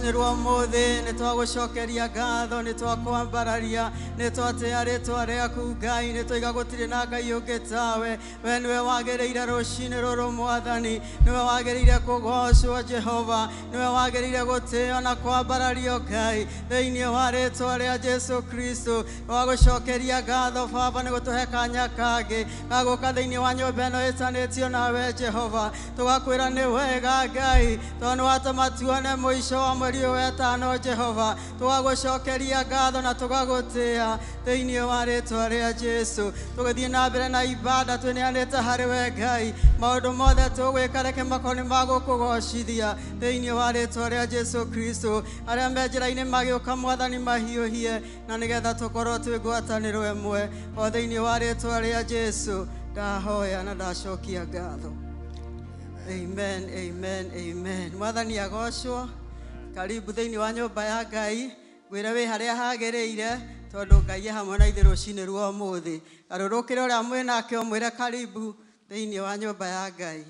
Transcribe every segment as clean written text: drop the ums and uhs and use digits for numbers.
Rũcinĩ rwa ũmũthĩ nĩ twagũcokeria ngatho, nĩ twakwambararia, nĩ twatĩa rĩtwa rĩaku Ngai, nĩ twaiga gũtirĩ na Ngai ũngĩ tawe. We nĩwe wagĩrĩire rũcinĩ rũrũ Mwathani, nĩwe wagĩrĩire kũgocwo Jehova, nĩwe wagĩrĩire gũtĩo na kwambarario Ngai, thĩinĩ wa rĩtwa rĩa Jesu Kristo. Twagũcokeria ngatho Baba nĩ gũtũhe kanya kangĩ ga gũka thĩinĩ wa nyũmba ĩno ĩtanĩtio nawe Jehova. Tũgakwĩra nĩ wega Ngai, tondũ nĩ watũma tuone mũico wa mweri ũyũ wetano Jehova. Tũgagũcokeria ngatho na tũgagũtĩa thĩinĩ wa rĩtwa rĩa Jesu. Tũgĩthiĩ na mbere na ibada twĩneanĩte harĩ we Ngai, maũndũ mothe tũgwĩka reke makorwo nĩ magũkũgocithia thĩinĩ wa rĩtwa rĩa Jesu Kristo. Arĩa me njĩra-inĩ magĩũka Mwathani mahiũhie, na nĩgetha tũkorwo twĩ ngwatanĩro ĩmwe o thĩinĩ wa rĩtwa rĩa Jesu. Ndahoya na ndacokia ngatho. Amen, amen, amen. Mwathani agocwo. Karibu thĩinĩ wa nyũmba ya Ngai. Ngwĩre wĩ harĩa hagĩrĩire, tondũ Ngai e hamwe na ithuĩ rũcinĩ rwa ũmũthĩ. Garũrũkĩre ũrĩa mwĩ nake ũmwĩre karibu thĩinĩ wa nyũmba ya Ngai.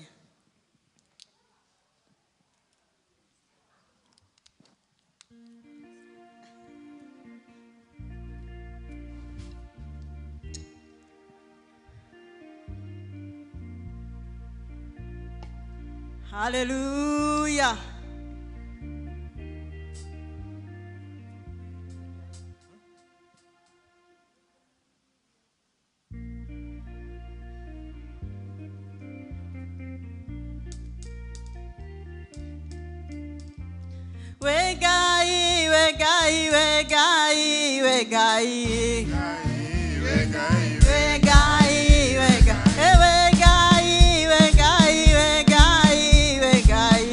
Hallelujah. We Ngai, we Ngai, we Ngai, we Ngai. We Ngai, we Ngai, we Ngai, we Ngai, we Ngai, we Ngai.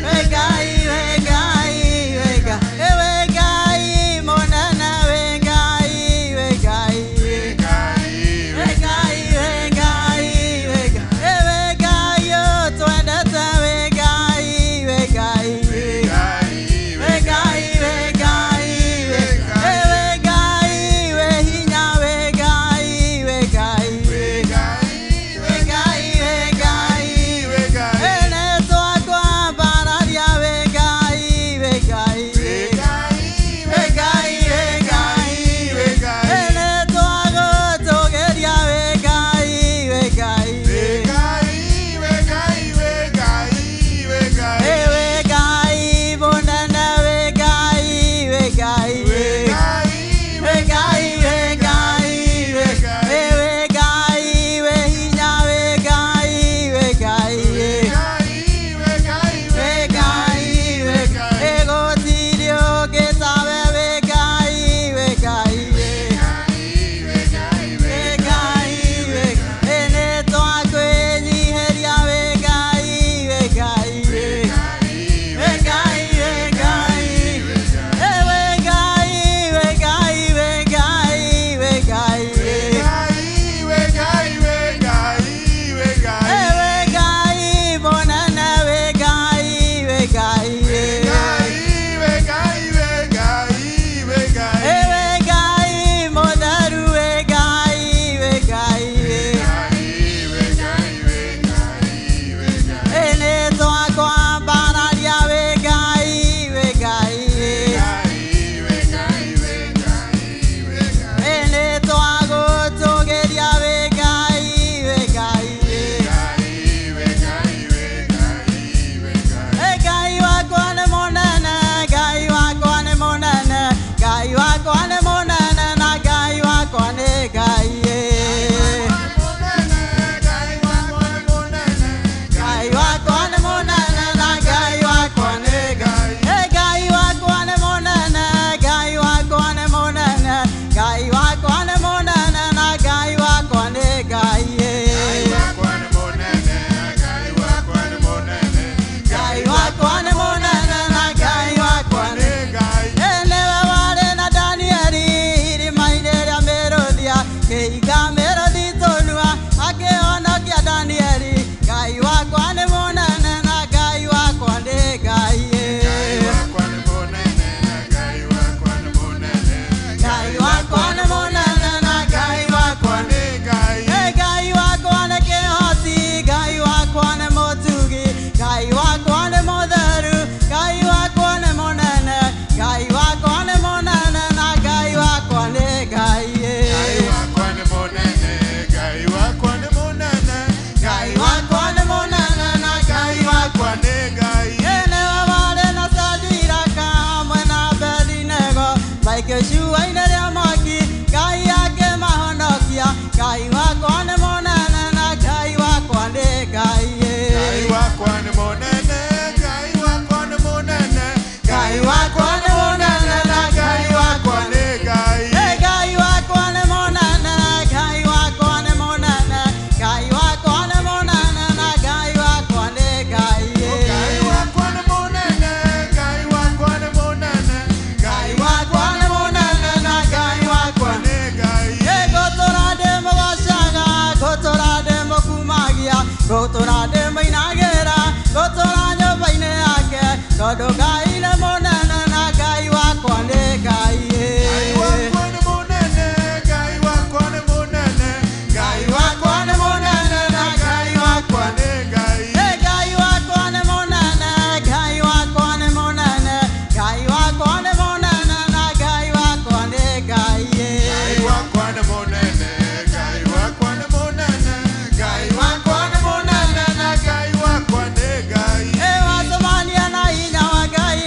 We Ngai, we Ngai, we Ngai, we Ngai, monana we Ngai, we Ngai. We Ngai, we Ngai, we Ngai, we Ngai, yo twendete we Ngai, we Ngai. We Ngai, we Ngai, we Ngai, we Ngai, Tondũ Ngai nĩ mũnene na Ngai wakwa nĩ Ngai. Ngai wakwa nĩ mũnene, Ngai wakwa nĩ mũnene, Ngai wakwa nĩ mũnene na Ngai wakwa nĩ Ngai. Hey, Ngai wakwa nĩ mũnene, Ngai wakwa nĩ mũnene, Ngai wakwa nĩ mũnene na Ngai wakwa nĩ Ngai. Ngai wakwa nĩ mũnene, Ngai wakwa nĩ mũnene, Ngai wakwa nĩ mũnene na Ngai wakwa nĩ Ngai. Hey, wacemania na hinya wa Ngai.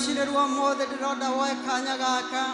Rũcinĩ rwa ũmũthĩ ndĩronda woe kanya gaka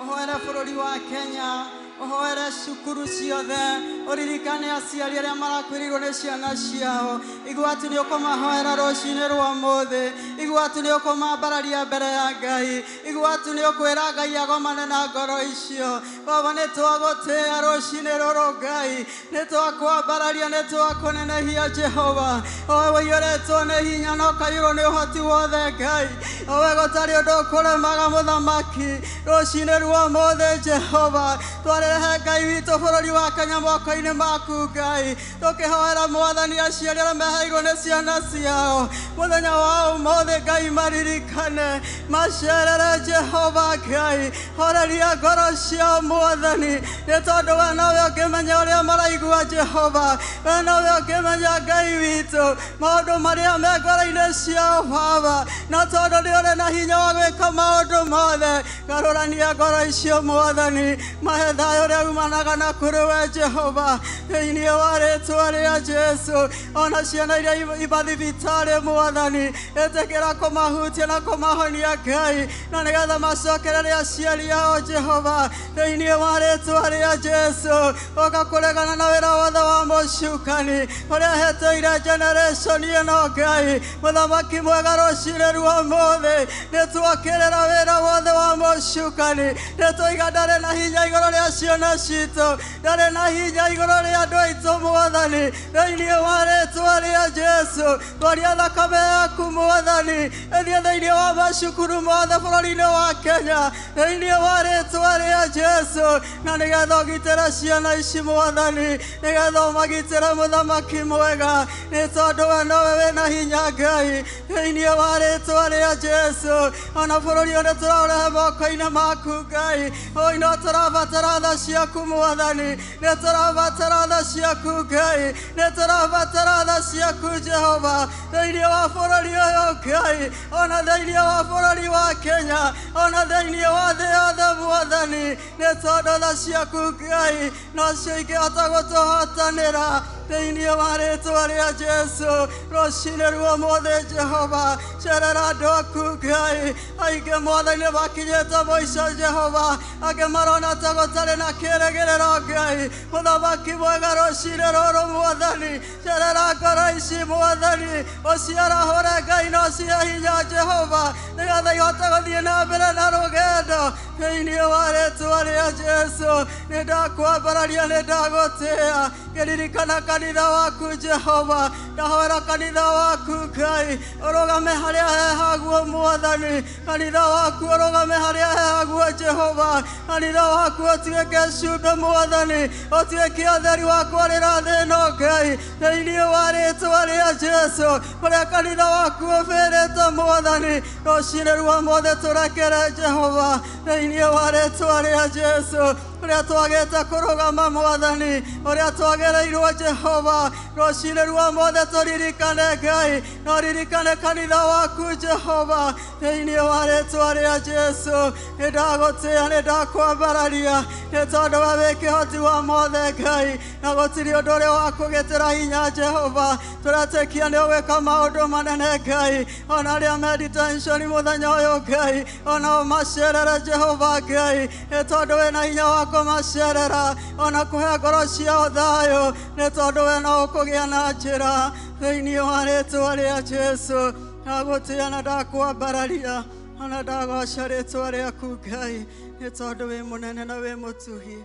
ũhoere bũrũri wa Kenya, ũhoere cukuru ciothe, ũririkane aciari arĩa marakuĩrĩirwo nĩ ciana ciao. Igua atĩ nĩ ũkũmahoera rũcinĩ rwa ũmũthĩ, igua atĩ nĩ ũkũmambararia mbere ya Ngai, igua atĩ nĩ ũkwĩra Ngai agomane na ngoro icio. Baba, nĩ twagũtĩĩa rũcinĩ rũrũ Ngai, nĩ twakwambararia, nĩ twakũnenehia Jehova. Owe ũiyũrĩtwo nĩ hinya na ũkaiyũrwo nĩ ũhoti wothe Ngai, owe gũtarĩ ũndũ ũkũremaga mũthamaki. Rũcinĩ rwa ũmũthĩ Jehova, twarehe Ngai witũ bũrũri wa Kenya moko-inĩ maku Ngai, tũkĩhoera Mwathani aciari arĩa meheirwo nĩ ciana ciao mũthenya wa ũmũthĩ Ngai, maririkane, macerere Jehova Ngai, horeria ngoro ciao Mwathani, nĩ tondũ we nowe ũngĩmenya ũrĩa maraigua Jehova, we nowe ũngĩmenya Ngai witũ maũndũ marĩa me ngoro-inĩ ciao Baba, na tondũ nĩ ũrĩ na hinya wa gwĩka maũndũ mothe, garũrania ngoro icio Mwathani, mahe thayũ ũrĩa umanaga na kũrĩ we Jehova, thĩinĩ wa rĩtwa rĩa Jesu. Ona ciana iria imathibitarĩ Mwathani, ĩtĩkĩra kũmahutia na kũmahonia Ngai, na nĩgetha macokerere aciari ao Jehova, thĩinĩ wa rĩtwa rĩa Jesu. Ũka kũregana na wĩra wothe wa mũcukani ũrĩa hetũire generation ĩno Ngai, mũthamaki mwega, rũcinĩ rwa ũmũthĩ nĩ twakĩrĩra wĩra wothe wa mũcukani, nĩ twaiga ndarĩ na hinya igũrũ rĩa ciana citũ, ndarĩ na hinya igũrũ rĩa andũ aitũ Mwathani, thĩinĩ wa rĩtwa rĩa Jesu. Twaria thakame yaku Mwathani ĩthiĩ thĩinĩ wa macukuru mothe bũrũri-inĩ wa Kenya, thĩinĩ wa rĩtwa rĩa Jesu, na nĩgetha ũgitĩre ciana ici Mwathani, nĩgetha ũmagitĩre mũthamaki mwega, nĩ tondũ we nowe wĩna hinya Ngai, thĩinĩ wa rĩtwa rĩa Jesu. Ona bũrũri ũyũ nĩ tũraũrehe moko-inĩ maku Ngai, oi no tũrabatara tha ciaku Mwathani, nĩ tũrabatara tha ciaku Ngai, nĩ tũrabatara tha ciaku Jehova, thĩinĩ wa bũrũri ũyũ Ngai, ona thĩinĩ wa bũrũri wa Kenya, ona thĩinĩ wa thĩ yothe Mwathani, nĩ tondũ tha ciaku Ngai nocio ingĩhota gũtũhotanĩra, thĩinĩ wa rĩtwa rĩa Jesu. Rũcinĩ rwa ũmũthĩ Jehova, cerera andũ aku Ngai, aingĩ Mwathani nĩ makinyĩte mũico Jehova, angĩ marona ta gũtarĩ na kĩrĩgĩrĩro Ngai, mũthamaki mwega, rũcinĩ rũrũ Mwathani, cerera ngoro ici Mwathani, ũciarahũre Ngai na ũcihe hinya Jehova, nĩgetha ihote gũthiĩ na mbere na rũgendo, thĩinĩ wa rĩtwa rĩa Jesu. Nĩ ndakwambararia, nĩ ndagũtĩĩa, ngĩririkana kanitha waku Jehova, ndahoera kanitha waku Ngai, ũrũgame harĩa hehaguo Mwathani, kanitha waku ũrũgame harĩa hehaguo Jehova, kanitha waku ũtuĩke cumbĩ Mwathani, ũtuĩke ũtheri wa kwarĩra thĩ ĩno Ngai, thĩinĩ wa rĩtwa rĩa Jesu. Kũrĩa kanitha waku ũbĩrĩte Mwathani, rũcinĩ rwa ũmũthĩ tũrekere Jehova, thĩinĩ wa rĩtwa rĩa Jesu. Ũrĩa twagĩte kũrũgama Mwathani, ũrĩa twagĩrĩirwo Jehova, rũcinĩ rwa ũmũthĩ tũririkane Ngai, na ũririkane kanitha waku Jehova, thĩinĩ wa rĩtwa rĩa Jesu. Nĩ ndagũtĩĩa, nĩ ndakwambararia, nĩ tondũ we wĩ kĩhoti wa mothe Ngai, na gũtirĩ ũndũ ũrĩa wa kũgĩtĩra hinya Jehova. Tũretĩkia nĩ ũgwĩka maũndũ manene Ngai, ona arĩa me detention mũthenya ũyũ Ngai, ona ũmacerere Jehova Ngai, nĩ tondũ wĩna hinya wa kũmacerera, ona kũhe ngoro ciao thayũ, nĩ tondũ we no ũkũgĩa na njĩra, thĩinĩ wa rĩtwa rĩa Jesu. Ndagũtĩĩa na ndakwambararia, ona ndagoca rĩtwa rĩaku Ngai, nĩ tondũ wĩ mũnene na wĩ mũtugi.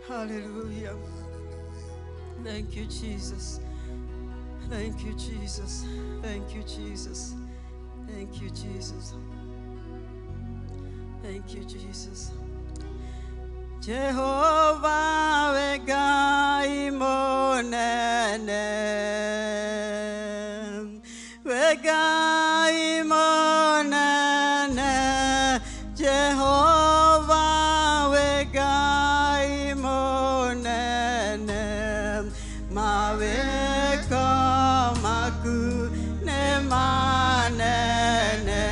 Hallelujah. Thank you, Jesus. Thank you, Jesus. Thank you, Jesus. Thank you, Jesus. Thank you, Jesus. Jehovah we Ngai mũnene, we Ngai mũnene, Jehovah we Ngai mũnene, mawĩko maku nĩ manene,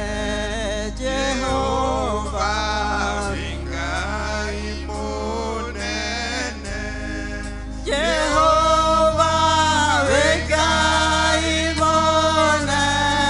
Jehovah. Ngai mũnene, Jehovah we Ngai mũnene,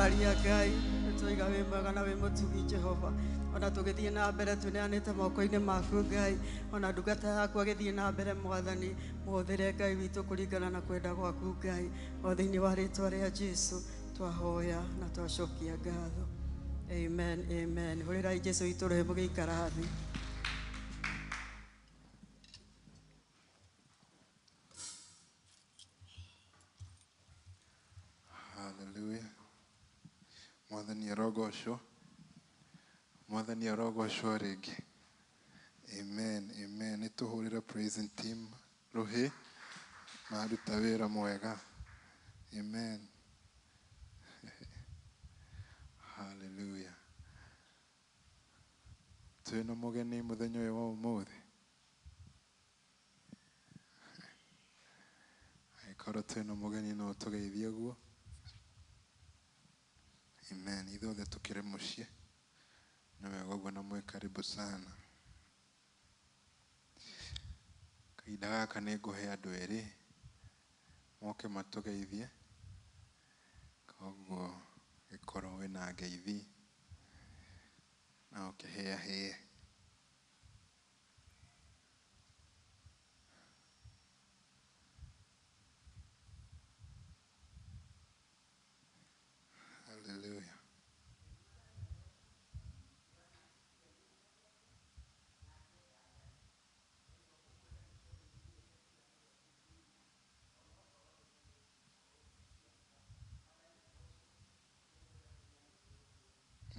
Twakwambararia Ngai, nĩtwaiga wĩ mwega na wĩ mũtugi Jehova. Ona tũgĩthiĩ na mbere tũneanĩte moko-inĩ maku Ngai, ona ndungata yaku agĩthiĩ na mbere Mwathani, mũhũthĩre Ngai witũ kũringana na kwenda gwaku Ngai, o thĩinĩ wa rĩtwa rĩa Jesu twahoya na twacokia ngatho. Amen, amen. Hũrĩrai Jesu witũ rũhĩ mũgĩikara thĩ. Hallelujah. Mwathani arogocwo. Mwathani arogocwo rĩngĩ. Amen, amen. Nĩ tũhũrĩre praising team rũhĩ maruta wĩra mwega. Amen. Hallelujah. Twĩna mũgeni mũthenya ũyũ wa ũmũthĩ. Angĩkorwo twĩna mũgeni no tũgeithie ũguo. Amen. Ithuothe tũkĩrĩ mũciĩ. Nĩ wega ũguo na mwĩ karibu sana. Kahinda gaka nĩ ngũhe andũ erĩ moke matũgeithie. Koguo gĩkorwo wĩna ngeithi na ũkĩhĩahĩe. Hallelujah.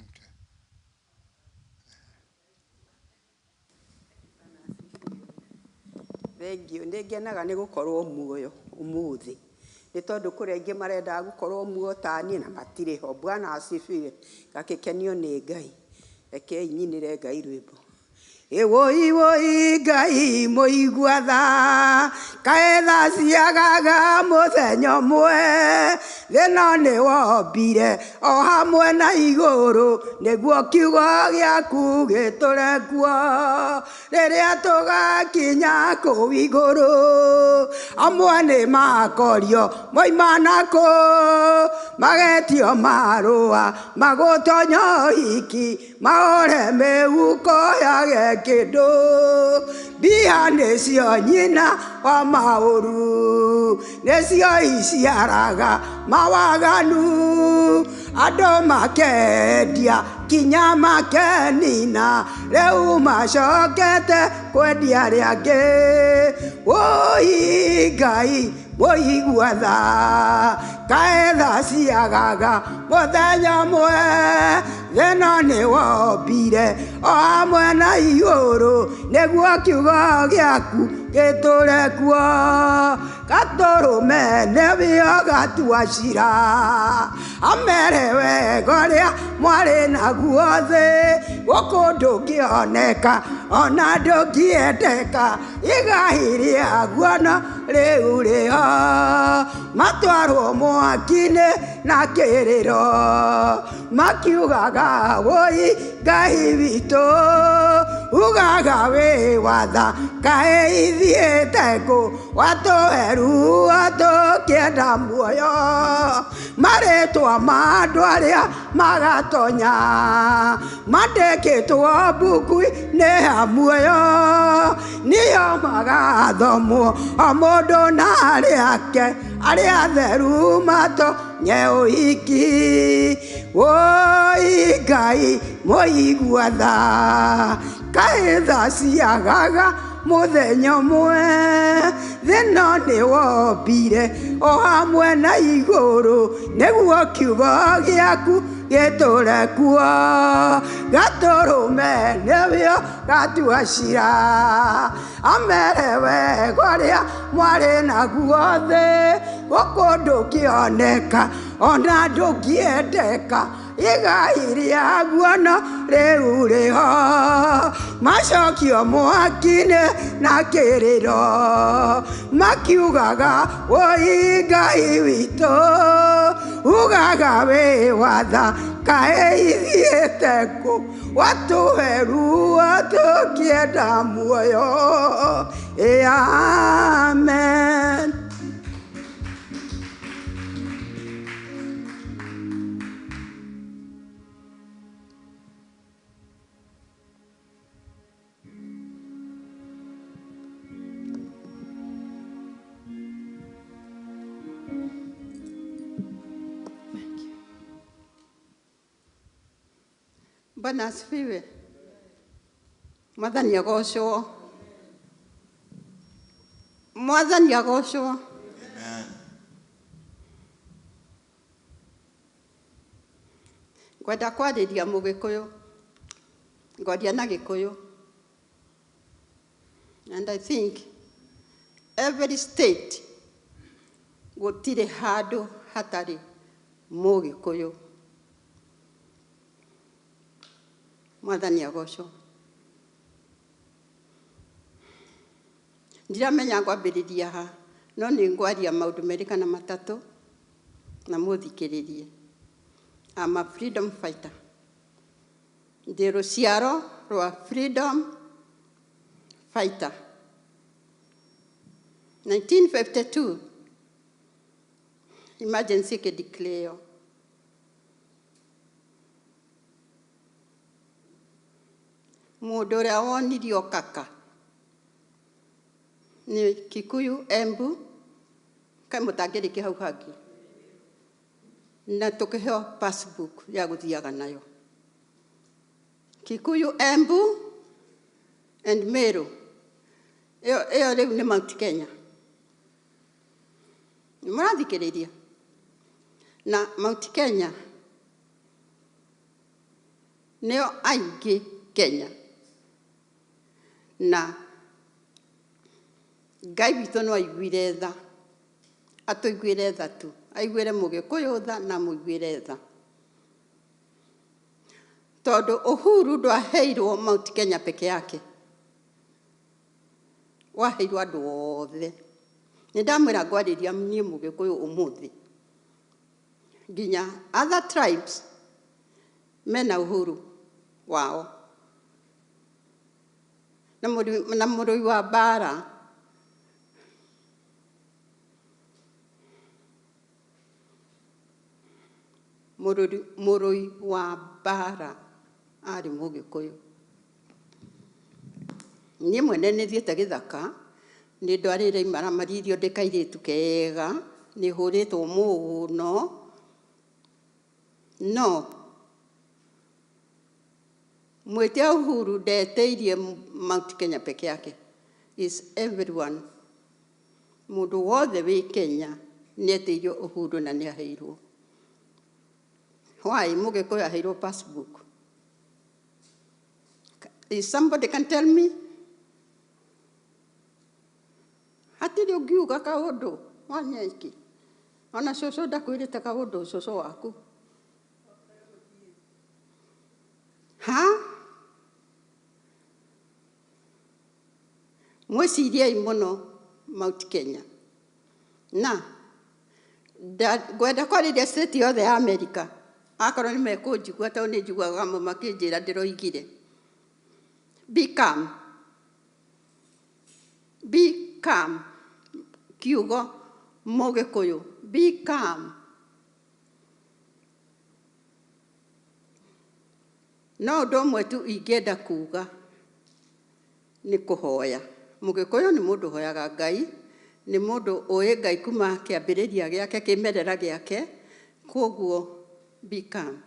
Okay. Thengiũ, nĩ ngenaga nĩ gũkorwo muoyo ũmũthĩ, nĩ tondũ kũrĩ aingĩ marendaga gũkorwo muoyo ta niĩ na matirĩ ho. Bwana asifiwe. Ngakĩkenio nĩ Ngai. Rekei nyinĩre Ngai rwĩmbo. Ĩwũi wũi Ngai mũigua tha, kaĩ tha ciagaga mũthenya ũmwe, thĩna nĩ wombire o hamwe na igũrũ, nĩguo kiugo gĩaku gĩtũre kuo, rĩrĩa tũgakinya kũu igũrũ, amwe nĩ makorio moima nakũ, magetio marũa magũtonya ũhiki, maore mĩhuko yage kĩndũ, mbia nĩcio nyina wa maũru, nĩcio iciaraga mawaganu, andũ makendia kinya makenina, rĩu macokete kwendia arĩa angĩ. Wũi Ngai mũigua tha, kaĩ tha ciagaga mũthenya ũmwe, thĩna nĩ wombire o hamwe na igũrũ, nĩguo kiugo gĩaku gĩtũre kuo, gatũrũme nĩwĩo gatua cira, amere wega ũrĩa mwarĩ naguo thĩ, gũkũ ndũngĩoneka ona ndũngĩendeka, igai rĩaguo no rĩu rĩho, matwarwo mwaki-inĩ na kĩrĩro, makiugaga wũi Ngai witũ, ugaga wĩ watha, kaĩ ithiĩte kũ, watũhe ruo tũkĩenda muoyo, marĩtwa ma andũ arĩa magatonya, mandĩkĩtwo mbuku-inĩ ya muoyo, nĩo magathomwo o mũndũ na arĩa ake, arĩa atheru matonye ũhiki. Wũi Ngai mũigua tha, kaĩ tha ciagaga mũthenya ũmwe, thĩna nĩ wombire o hamwe na igũrũ, nĩguo kiugo gĩaku gĩtũre kuo, gatũrũme nĩwĩo gatua cira, amere wega ũrĩa mwarĩ naguo thĩ, gũkũ ndũngĩoneka ona ndũngĩendeka, igai rĩaguo no rĩu rĩho, macokio mwaki-inĩ na kĩrĩro, makiugaga wũi Ngai witũ, ugaga wĩ watha, kaĩ ithiĩte kũ, watũhe ruo tũkĩenda muoyo. Amen. Bwana asifiwe. Mwathani agocwo. Mwathani agocwo. Amen. Ngwenda kwarĩria Mũgĩkũyũ, ngwaria na Gĩkũyũ. And I think every state gũtirĩ handũ hatarĩ Mũgĩkũyũ. Mwathani agocwo. Ndiramenya ngwambĩrĩria ha, no nĩ ngwaria maũndũ merĩ kana matatũ na mũthikĩrĩrie. I'm a freedom fighter. Ndĩ rũciaro rwa freedom fighter. 1952 emergency ĩkĩdeclare. Mũndũ ũrĩa wonirio kaka nĩ Kikuyu, Embu, kaĩ mũtangĩrĩkia hau hangĩ, na tũkĩheo passbook ya gũthiaga nayo. Kikuyu, Embu and Meru. Ĩyo rĩu nĩ Mount Kenya. Nĩ mũrathikĩrĩria? Na Mount Kenya nĩo aingĩ Kenya. Na Ngai witũ no aiguire tha, atũiguĩre tha tu, aiguĩre Mũgĩkũyũ tha na amũiguĩre tha. Tondũ uhuru ndwaheirwo Mount Kenya peke yake, waheirwo andũ othe. Nĩ ndamwĩra ngwarĩria niĩ Mũgĩkũyũ ũmũthĩ, nginya other tribes mena uhuru wao. Na mũrũi wa mbara mũrũi wa mbara arĩ Mũgĩkũyũ. Niĩ mwene nĩ thiĩte gĩthaka, nĩ ndwarĩre imaramari irio ndĩ kairĩtu kega, nĩ hũrĩtwo mũno, no mwĩtia uhuru ndetĩirie Mount Kenya peke yake, is everyone. Mũndũ wothe wĩ Kenya nĩ etĩirio uhuru na nĩ aheirwo. Why Mũgĩkũyũ aheirwo passbook? Is somebody can tell me? Hatirĩ ũngiuga kaũndũ wanyeki. Ona cũcũ ndakwĩrĩte kaũndũ cũcũ waku. Ha? Mwĩciriei mũno Mount Kenya. Na ngwenda kwarĩria state yothe ya America. Akorwo nĩ mekũnjigua tondũ nĩ njiguaga amwe makĩnjĩra ndĩroigire. Be calm. Be calm. Kiugo Mũgĩkũyũ. Be calm. No ũndũ ũmwe tu ingĩenda kuga nĩ kũhoya. Mũgĩkũyũ nĩ mũndũ ũhoyaga Ngai, nĩ mũndũ ũĩ Ngai kuma kĩambĩrĩria gĩake, kĩmerera gĩake, koguo be calm.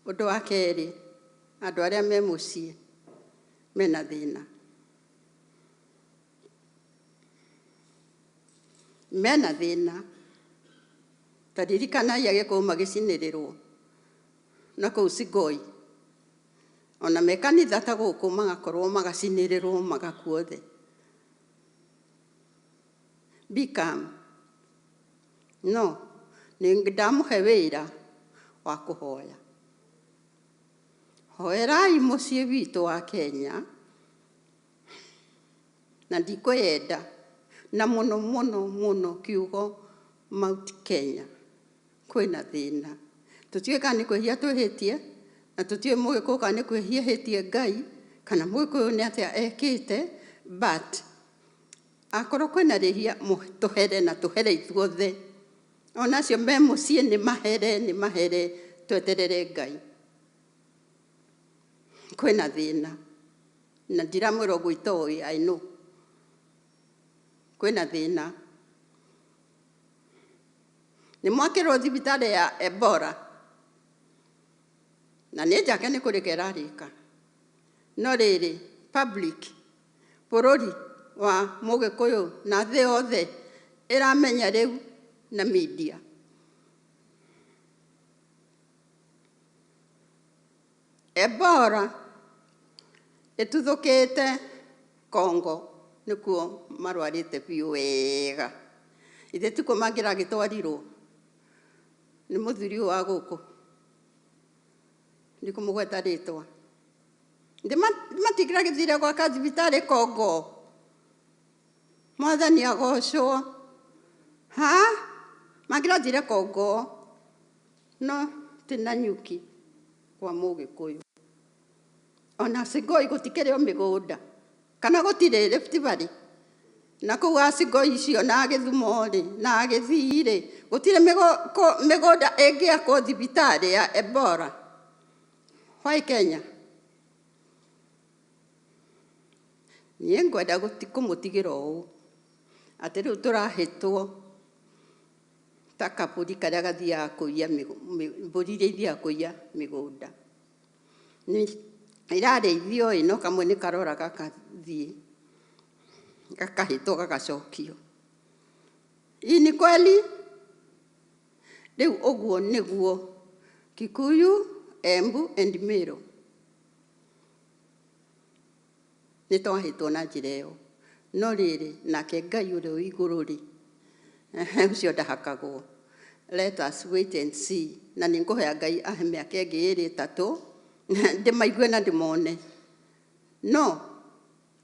Ũndũ wa kerĩ, andũ arĩa me mũciĩ mena thĩna. Mena thĩna. Ta ririkanai Agĩkũyũ magĩcinĩrĩrwo na kũu Sigoi. Ona me kanitha ta gũkũ magakorwo magacinĩrĩrwo magakua othe. Be calm. No, nĩ ndamũhe wĩra wa kũhoya. Hoerai mũciĩ witũ wa Kenya, na ndikwĩyenda, na mũno mũno mũno kiugo Mount Kenya kwĩna thĩna. Tũtiũĩ kana nĩ kwĩhia twĩhĩtie, na tũtiũĩ Mũgĩkũyũ kana nĩ kwĩhia ehĩtie Ngai, kana Mũgĩkũyũ nĩ atĩa ekĩte, but akorwo kwĩna rĩhia tũhere na tũhere ithuothe. Ona acio me mũciĩ nĩ mahere, nĩ mahere, tweterere Ngai. Kwĩna thĩna, na ndiramwĩra ũguo itoĩ, I know. Kwĩna thĩna. Nĩ mwakĩrwo thibitarĩ ya Ebola. Na nĩ njake nĩ kũrĩka ĩrarĩka. No rĩrĩ, public, bũrũri wa Mũgĩkũyũ na thĩ yothe ĩramenya rĩu na media. Ebola ĩtuthũkĩte Congo nĩkuo marwarĩte biũ wega. Ithe tikuo mangĩragĩtwarirwo nĩ mũthuri ũyũ wa gũkũ, ndikũmũgweta rĩtwa. Matingĩragĩthire gwaka thibitarĩ Congo. Mwathani agocwo. Ha? Mangĩrathire Congo. No ti Nanyuki kwa Mũgĩkũyũ. Ona Singoi gũtikĩrĩ o mĩgũnda. Kana gũtirĩ Rift Valley. Na kũu Acingoi icio na Gĩthumo rĩ, na Gĩthii rĩ, gũtirĩ mĩgũnda ĩngĩakwo thibitarĩ ya Ebola. Why Kenya? Niĩ ngwenda kũmũtigĩra ũũ, atĩ rĩu tũrahĩtwo ta kabũri karĩa gathiaga kũiya mbũri iria ithiaga kũiya mĩgũnda. Irarĩithio ĩ, no kamwe nĩ karora gagathiĩ, gakahĩtwo gagacokio. Hii ni kweli? Rĩu ũguo nĩguo Kikuyu, Embu and Meru nĩ twahĩtwo na njĩra ĩyo. No rĩrĩ, nake Ngai ũrĩa wĩ igũrũ rĩ, ũcio ndahakagwo. Let us wait and see. Na nĩ ngũhoya Ngai ahe mĩaka ĩngĩ ĩrĩ ĩtatũ, ndĩmaigue na ndĩmone. No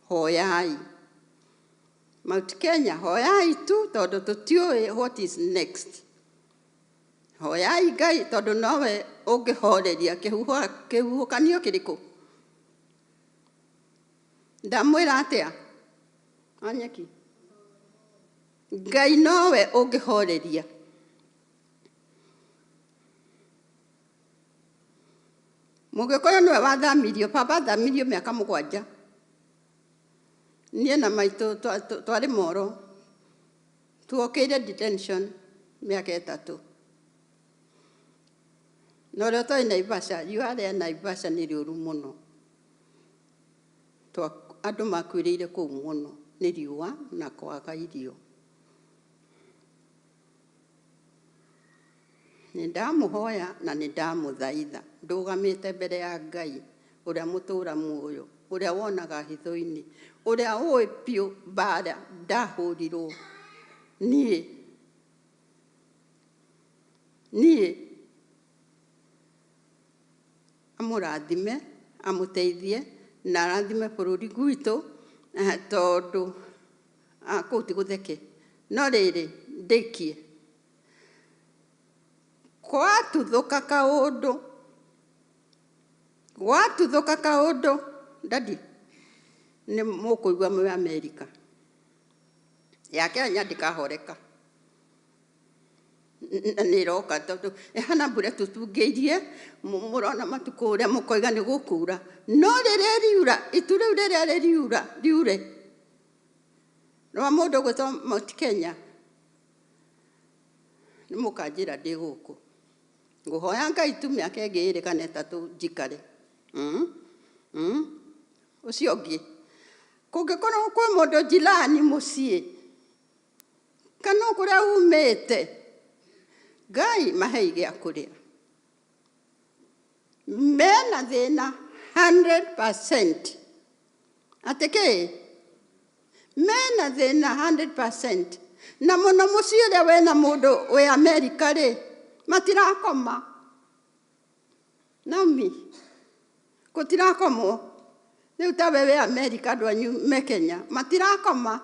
hoyai. Mount Kenya, hoyai tu tondũ tũtiũĩ what is next. Hoyai Ngai tondũ nowe ũngĩhoreria kĩhuhũkanio kĩrĩkũ. Ndamwĩra atĩa? Anyeki. Ngai nowe ũngĩhoreria. Mũgĩkũyũ nĩwe wathamirio, baba athamirio mĩaka 7. Niĩ na maitũ twarĩ moro. Tuokĩire detention mĩaka 3. Na ũrĩa ũtoĩ Naivasha, riũa rĩa Naivasha nĩ rĩũru mũno. Andũ makuĩrĩire kũu mũno nĩ riũa na kwaga irio. Nĩ ndamũhoya na nĩ ndamũthaitha ndũgamĩte mbere ya Ngai ũrĩa mũtũra muoyo, ũrĩa wonaga hitho-inĩ, ũrĩa ũĩ biũ mbara ndahũrirwo niĩ. Niĩ amũrathime, amũteithie na arathime bũrũri gwitũ, tondũ kũu ti gũtheke. No rĩrĩ, ndĩkie. Gwatuthũka kaũndũ, gwatuthũka kaũndũ, dadi, nĩ mũkũigua mwĩ Amerika. Ya Kenya ndĩkahoreka. Na nĩ ĩroka tondũ ĩhana mbura tũtungĩirie, mũrona matukũ ũrĩa mũkoiga nĩ gũkura. No rĩrĩa riura, itu rĩu rĩrĩa rĩriura, riure. Rwa mũndũ ũgwĩtwo Mount Kenya, nĩ mũkanjĩra ndĩ gũkũ. Ngũhoya Ngai tu mĩaka ĩngĩ 2 kana 3 njikare. Ũcio ũngĩ, kũngĩkorwo kwĩ mũndũ jirani mũciĩ, kana kũrĩa umĩte, Ngai mahei gĩa kũrĩa. Mena thĩna 100%. Atĩ kĩ? Mena thĩna 100%. Na mũno mũciĩ ũrĩa wĩna mũndũ wĩ Amerika rĩ, matirakoma. Naomi, gũtirakomwo. Rĩu ta we wĩ Amerika, andũ anyu me Kenya, matirakoma.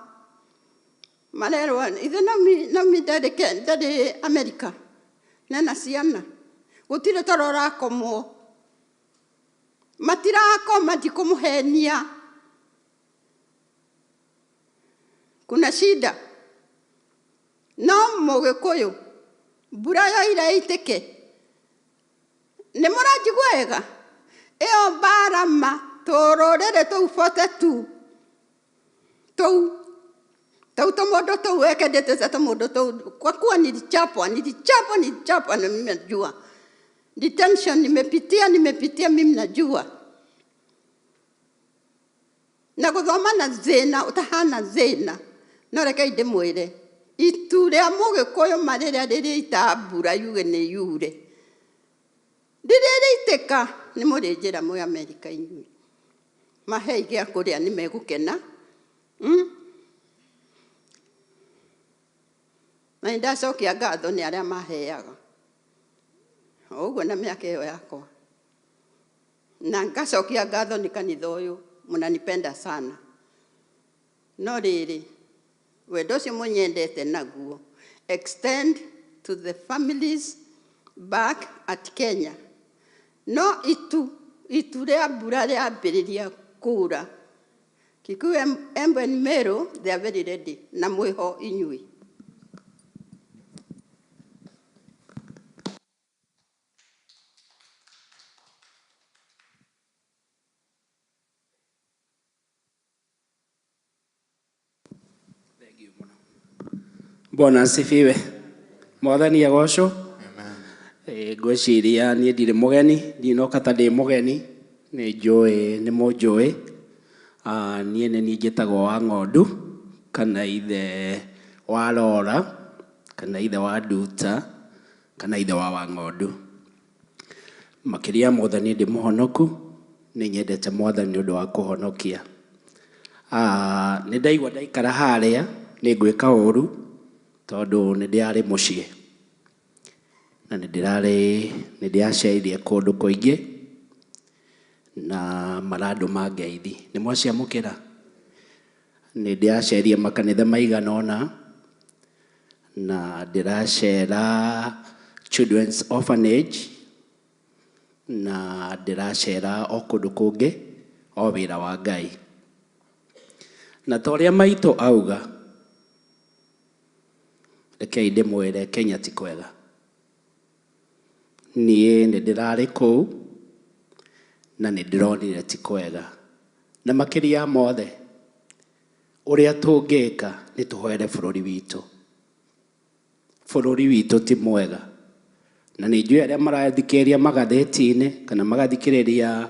Marerwo, ithe Naomi ndarĩ Amerika, nena ciana. Gũtirĩ toro ũrakomwo. Matirakoma, ndikũmũhenia. Kuna shida. No Mũgĩkũyũ, mbura yoira ĩitĩke. Nĩ mũranjigua wega? Ĩyo mbara ma, tũrũrĩrĩ tũu 42. Tũu. Tũu tũmũndũ tũu wekendete tũmũndũ tũu. Kwa kuwa nilichapwa, nilichapwa, nilichapwa na mimi najua. Detention nimepitia, nimepitia mimi najua. Na guthoma na thina utahana thina no reke ndimwire itu ria mugikuyu mariria ririita mbura yuge ni yure riririitika ni muri njira mwi Amerika inyui mahei gia kuria ni megukena Na nindacokia ngatho ni aria maheaga uguo na miaka iyo yakwa na ngacokia ngatho ni kanitha uyu munanipenda sana no riri wendo ucio munyendete naguo extend to the families back at Kenya no itu ria mbura riambiriria kura Kikuyu Embu and Meru they are very ready na mwiho inyui. Bwana asifiwe. Mwathani agocwo. Ngwĩciria niĩ ndirĩ mũgeni, ndinoka ta ndĩ mũgeni, nĩ njũĩ nĩ mũnjũĩ. Niĩ nĩ niĩ njĩtagwo wa Ng'ondu kana ithe wa Rora kana ithe wa Nduta kana ithe wa Wang'ondu. Makĩria mothe niĩ ndĩ mũhonoku, nĩ nyendete Mwathani nĩ ũndũ wa kũhonokia. Nĩ ndaigua ndaikara harĩa nĩ ngwĩka ũru tondũ nĩ ndĩrarĩ mũciĩ na nĩ ndĩraceire kũndũ kũingĩ na marandũma ngeithi. Nĩ mwaciamũkĩra? Nĩ ndĩraceria makanitha maigana ũna na ndĩracera Children's Orphanage na ndĩracera o kũndũ kũngĩ o wĩra wa Ngai. Na ta ũrĩa maitũ auga, rekei ndĩmwĩre Kenya ti kwega. Niĩ nĩ ndĩrarĩ kũu na nĩ ndĩronire ti kwega. Na makĩria mothe ũrĩa tũngĩka nĩ tũhoere bũrũri witũ. Bũrũri witũ ti mwega. Na nĩ njũĩ arĩa marathikĩrĩria magathĩti-inĩ kana magathikĩrĩria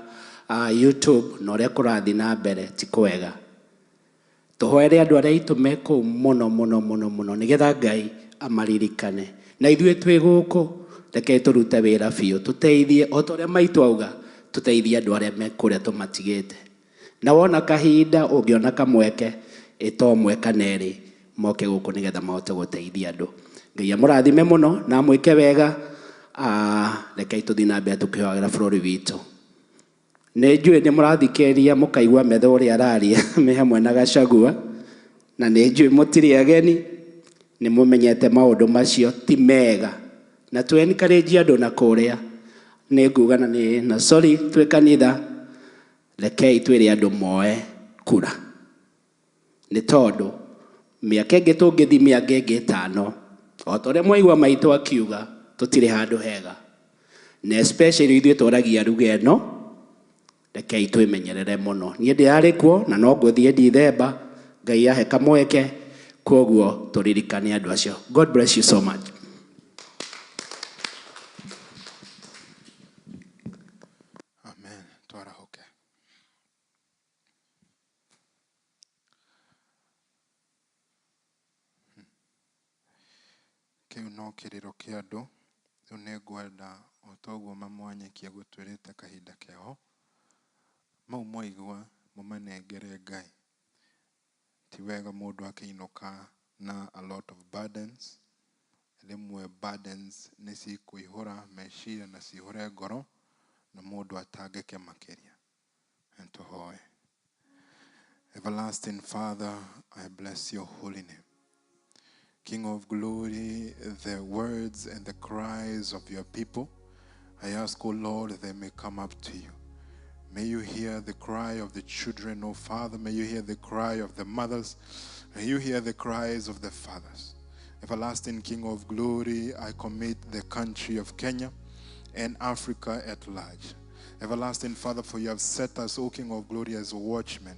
YouTube na ũrĩa kũrathiĩ na mbere ti kwega. Tũhoere andũ arĩa aitũ me kũu mũno mũno mũno mũno nĩgetha Ngai amaririkane. Na ithuĩ twĩ gũkũ reke tũrute wĩra biũ tũteithie o ta ũrĩa maitũ auga tũteithie andũ arĩa me kũrĩa tũmatigĩte. Na wona kahinda ũngĩona kamweke ĩta ũmwe kana erĩ moke gũkũ nĩgetha mahote gũteithia andũ. Ngai amũrathime mũno na amwĩke wega. Rekei tũthiĩ na mbere tũkĩhoyagĩra bũrũri witũ. Nĩ njũĩ nĩ mũrathikĩrĩria mũkaigua metha ũrĩa araria me hamwe na Gachagua na nĩ njũĩ mũtirĩ ageni nĩ mũmenyete maũndũ macio ti mega na tũ encourage andũ na kũrĩa nĩ nguga na nĩ na sorry twĩ kanitha rekei twĩre andũ moe kura nĩ tondũ mĩaka ĩngĩ tũngĩthiĩ mĩaka ĩngĩ ĩtano o ta ũrĩa mwaigua maitũ akiuga tũtirĩ handũ hega na especially ithuĩ tũragia ruga ĩno rekei twĩmenyerere mũno. Niĩ ndĩrarĩ kuo na no ngũthiĩ Dithemba Ngai ahe kamweke kwoguo tũririkane andũ acio. God bless you so much. Amen. Twarahuke. Kĩu no kĩrĩro kĩa andũ. Rĩu nĩ ngwenda o ta ũguo mamwanyikia gũtwĩrĩte kahinda keho mau mwaigua mũmanengere Ngai. Ti wega mũndũ akĩinũka na a lot of burdens. Rĩmwe burdens nĩ cikũihũra meciria na cihũre ngoro na mũndũ atangĩke makĩria. Tũhoe. Everlasting Father, I bless your holy name. King of glory, the words and the cries of your people, I ask, O Lord, they may come up to you. May you hear the cry of the children, O Father. May you hear the cry of the mothers. May you hear the cries of the fathers. Everlasting King of glory, I commit the country of Kenya and Africa at large. Everlasting Father, for you have set us, O King of glory, as watchmen.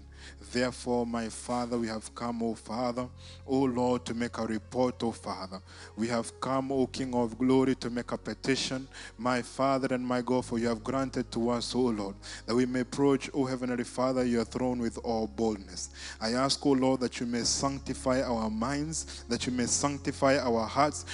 Therefore, my Father, we have come, O Father, O Lord, to make a report, O Father. We have come, O King of glory, to make a petition, my Father and my God, for you have granted to us, O Lord, that we may approach, O Heavenly Father, your throne with all boldness. I ask, O Lord, that you may sanctify our minds, that you may sanctify our hearts.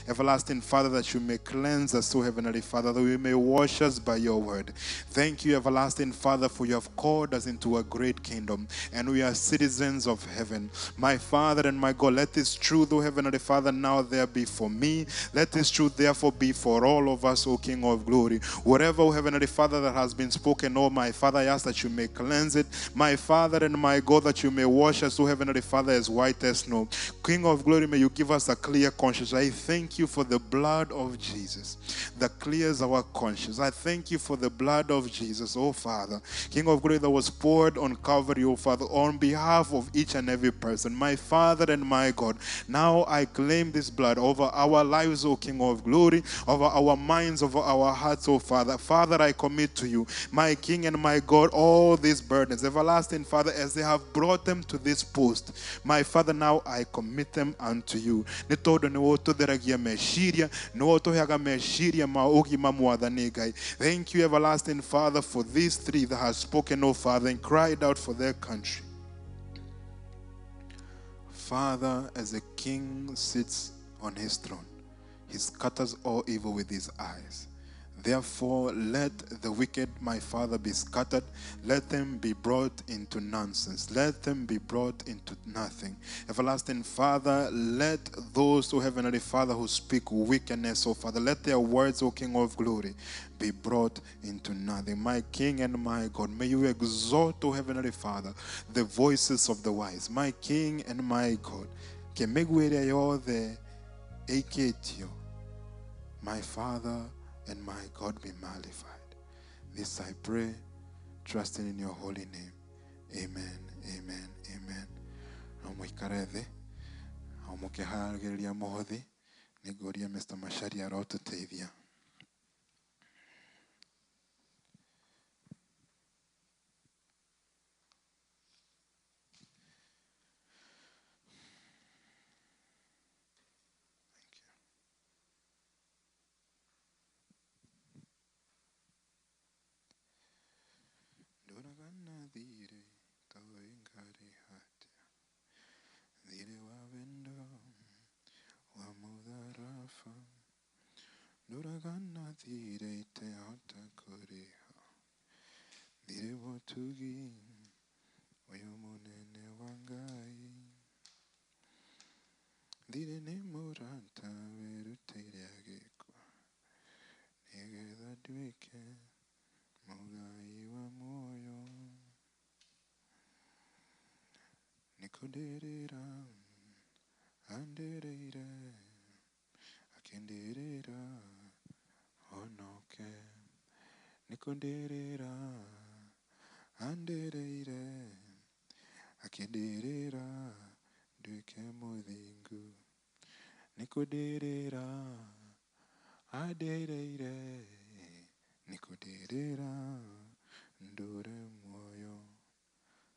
Everlasting Father, that you may cleanse us, O Heavenly Father, that we may wash us by your word. Thank you, everlasting Father, for you have called us into a great kingdom, and we are citizens of heaven. My Father and my God, let this truth, O Heavenly Father, now there be for me. Let this truth therefore be for all of us, O King of glory. Whatever, O Heavenly Father, that has been spoken, O my Father, I ask that you may cleanse it. My Father and my God, that you may wash us, O Heavenly Father, as white as snow. King of glory, may you give us a clear conscience. I thank you for the blood of Jesus that clears our conscience. I thank you for the blood of Jesus, O Father, King of glory, that was poured on Calvary, O Father, on behalf of each and every person. My Father and my God, now I claim this blood over our lives, O King of glory, over our minds, over our hearts, O Father. Father, I commit to you, my King and my God, all these burdens, everlasting Father, as they have brought them to this post. My Father, now I commit them unto you. Nĩ tondũ nĩwe ũtũtheragia meciria, nĩwe ũtũheaga meciria ma ũgima mwathani Ngai. Thank you, everlasting Father, for these three that have spoken, O Father, and cried out for their country. Father, as a king sits on his throne, he scatters all evil with his eyes. Therefore, let the wicked, my Father, be scattered. Let them be brought into nonsense. Let them be brought into nothing. Everlasting Father, let those, O Heavenly Father, who speak wickedness, O Father, let their words, O King of glory, be brought into nothing. My King and my God, may you exalt, O Heavenly Father, the voices of the wise. My King and my God, my Father and my God, be magnified. This I pray, trusting in your holy name. Amen, amen, amen. No mũikare thĩ, o mũkĩharagĩrĩria mũhothi, nĩngũria Mr. Macharia arotũteithia.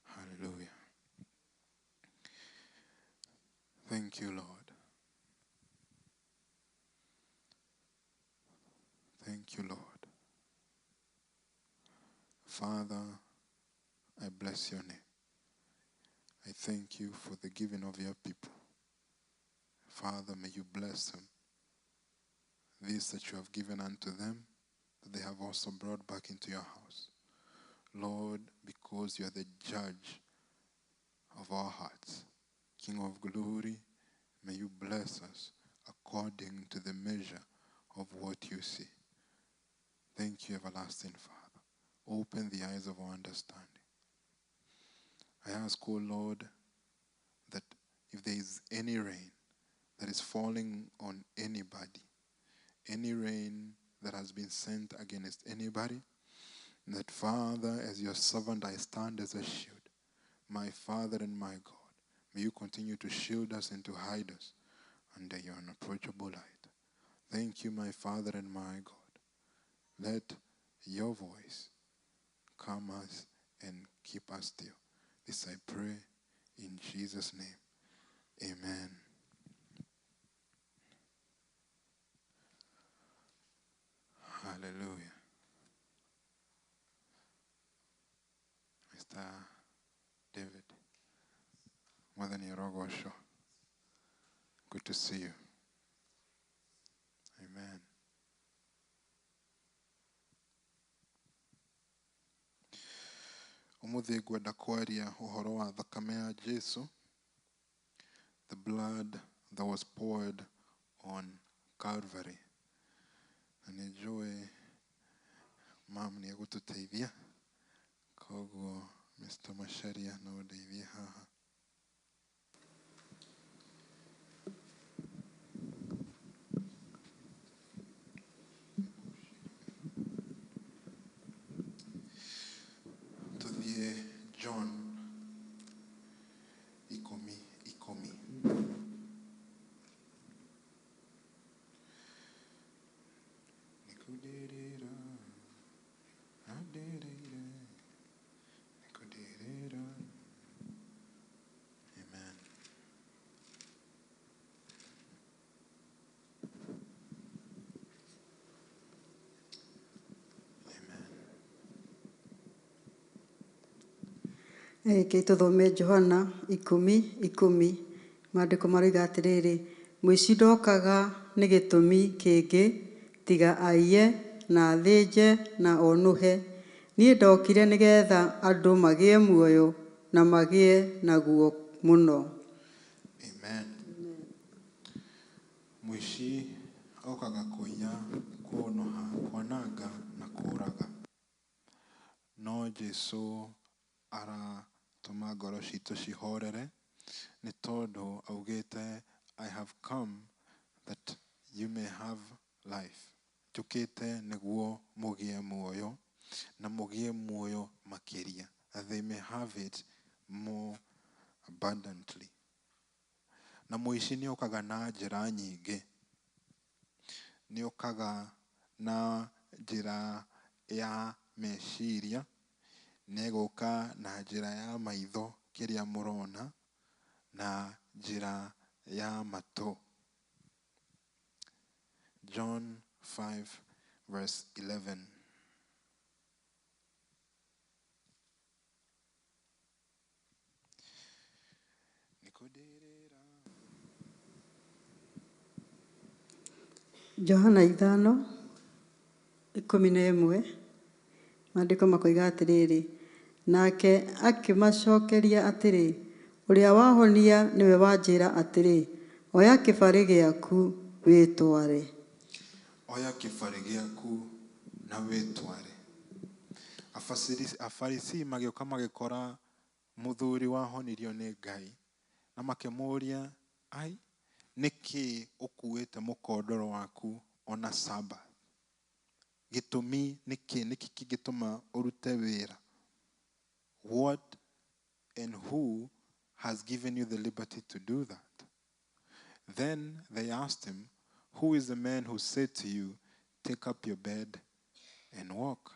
Hallelujah. Thank you, Lord. Thank you, Lord. Father, I bless your name. I thank you for the giving of your people. Father, may you bless them. This that you have given unto them, that they have also brought back into your house. Lord, because you are the judge of our hearts, King of glory, may you bless us according to the measure of what you see. Thank you, everlasting Father. Open the eyes of our understanding. I ask, O Lord, that if there is any rain that is falling on anybody, any rain that has been sent against anybody, that, Father, as your servant, I stand as a shield. My Father and my God, may you continue to shield us and to hide us under your unapproachable light. Thank you, my Father and my God. Let your voice calm us and keep us still. This I pray in Jesus' name. Amen. Hallelujah. Mr. David, Mwathani arogocwo. Good to see you. Amen. Umuthi ngwenda kwaria uhoro wa thakame ya Jesu, the blood that was poured on Calvary. Na nĩ njũĩ mam nĩ egũtũteithia, koguo Mr. Macharia no ũndeithie haha. Tuthiĩ John 10:10. Nĩkũndĩrĩra, andĩrĩire, nĩkũndĩrĩra. Amen. Amen. Reke tũthome Johana 10:10. Maandĩko maroiga atĩrĩrĩ, mũici ndokaga nĩ gĩtũmi kĩngĩ tiga aiye na athĩnje na onũhe. Niĩ ndokire nĩgetha andũ magĩe muoyo na magĩe naguo mũno. Amen. Mũici okaga kũiya, kũũnũha, kwananga na kũũraga. No Jesu aratũma ngoro citũ cihorere nĩ tondũ augĩte I have come that you may have life. Njũkĩte nĩguo mũgĩe muoyo na mũgĩe muoyo makĩria. That they may have it more abundantly. Na mũici nĩ okaga na njĩra nyingĩ. Nĩ okaga na njĩra ya meciria, nĩ egũka na njĩra ya maitho kĩrĩa mũrona, na njĩra ya matũ. John 5 verse 11. Nĩkũndĩrĩra. Johana 5:11. Maandĩko makoiga atĩrĩrĩ, nake akĩmacokeria atĩrĩ, ũrĩa wahonia nĩwe wanjĩra atĩrĩ, oya kĩbarĩ gĩaku wĩtware. Oya kĩbarĩ gĩaku na wĩtware. Afarisii magĩũka magĩkora mũthuri wahonirio nĩ Ngai na makĩmũũria, ai, nĩkĩ ũkuĩte mũkondoro waku ona Sabbath? Gĩtũmi nĩkĩ? Nĩkĩ kĩngĩtũma ũrute wĩra? What and who has given you the liberty to do that? Then they asked him, who is the man who said to you, take up your bed and walk?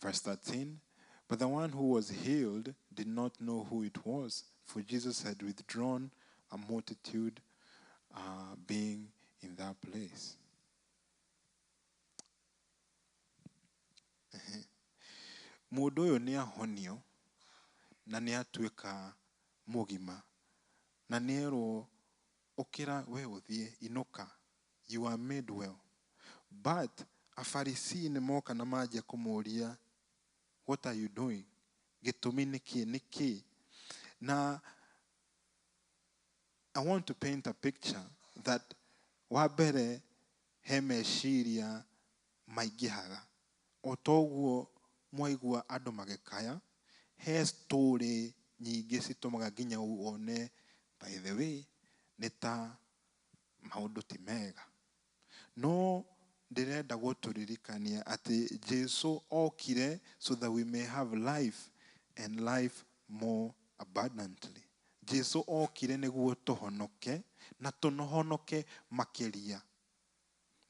Verse 13, but the one who was healed did not know who it was, for Jesus had withdrawn a multitude being in that place. Mũndũ ũyũ nĩ ahonio na nĩ atuĩka mũgima na nĩ erwo ũkĩra we ũthiĩ inũka, you are made well. But Afarisii nĩ moka na manjia kũmũũria, what are you doing? Gĩtũmi nĩkĩ? Nĩkĩ? Na I want to paint a picture that wa mbere he meciria maingĩhaga. O toguo mwaigua andũ magĩkaya, he story nyingĩ citũmaga nginya wone, by the way, nĩ ta maũndũ ti mega. No ndĩrenda gũtũririkania atĩ Jesu okire so that we may have life and life more abundantly. Jesu okire nĩguo tũhonoke na tũhonoke makĩria.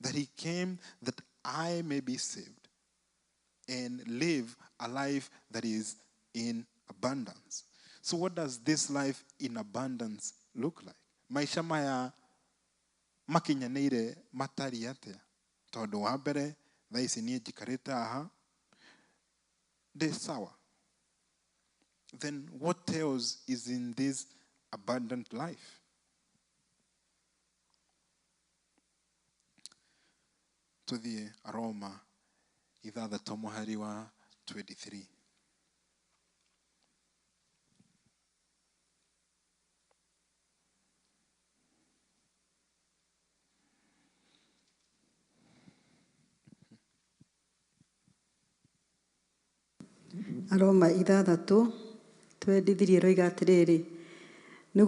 That he came that I may be saved and live a life that is in abundance. So what does this life in abundance look like? Maisha maya makinyanĩire matariĩ atĩa? Tondũ wa mbere thaa ici niĩ njikarĩte haha ndĩ sawa. Then what else is in this abundant life? Tuthiĩ Aroma 6 mũhari wa 23. Aroma 6:23 ĩroiga atĩrĩrĩ, nĩ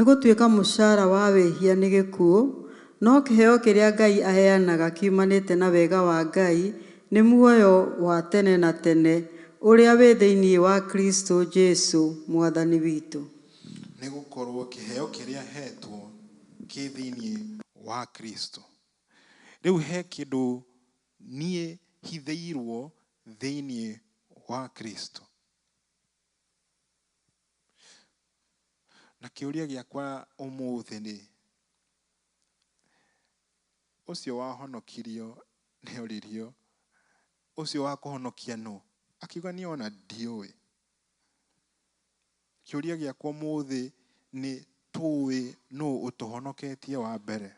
gũtuĩka mũcara wa wĩhia nĩ gĩkuũ, no kĩheo kĩrĩa Ngai aheanaga kiumanĩte na wega wa Ngai nĩ muoyo wa tene na tene ũrĩa wĩ thĩinĩ wa Kristo Jesu Mwathani witũ. Nĩ gũkorwo kĩheo kĩrĩa hetwo kĩ thĩinĩ wa Kristo. Rĩu he kĩndũ niĩ hithĩirwo thĩinĩ wa Kristo. Na kĩũria gĩakwa ũmũthĩ nĩ, ũcio wahonokirio nĩ oririo, ũcio wa kũhonokia nũ? Akiuga niĩ ona ndiũĩ. Kĩũria gĩakwa ũmũthĩ nĩ tũĩ nũ ũtũhonoketie wa mbere.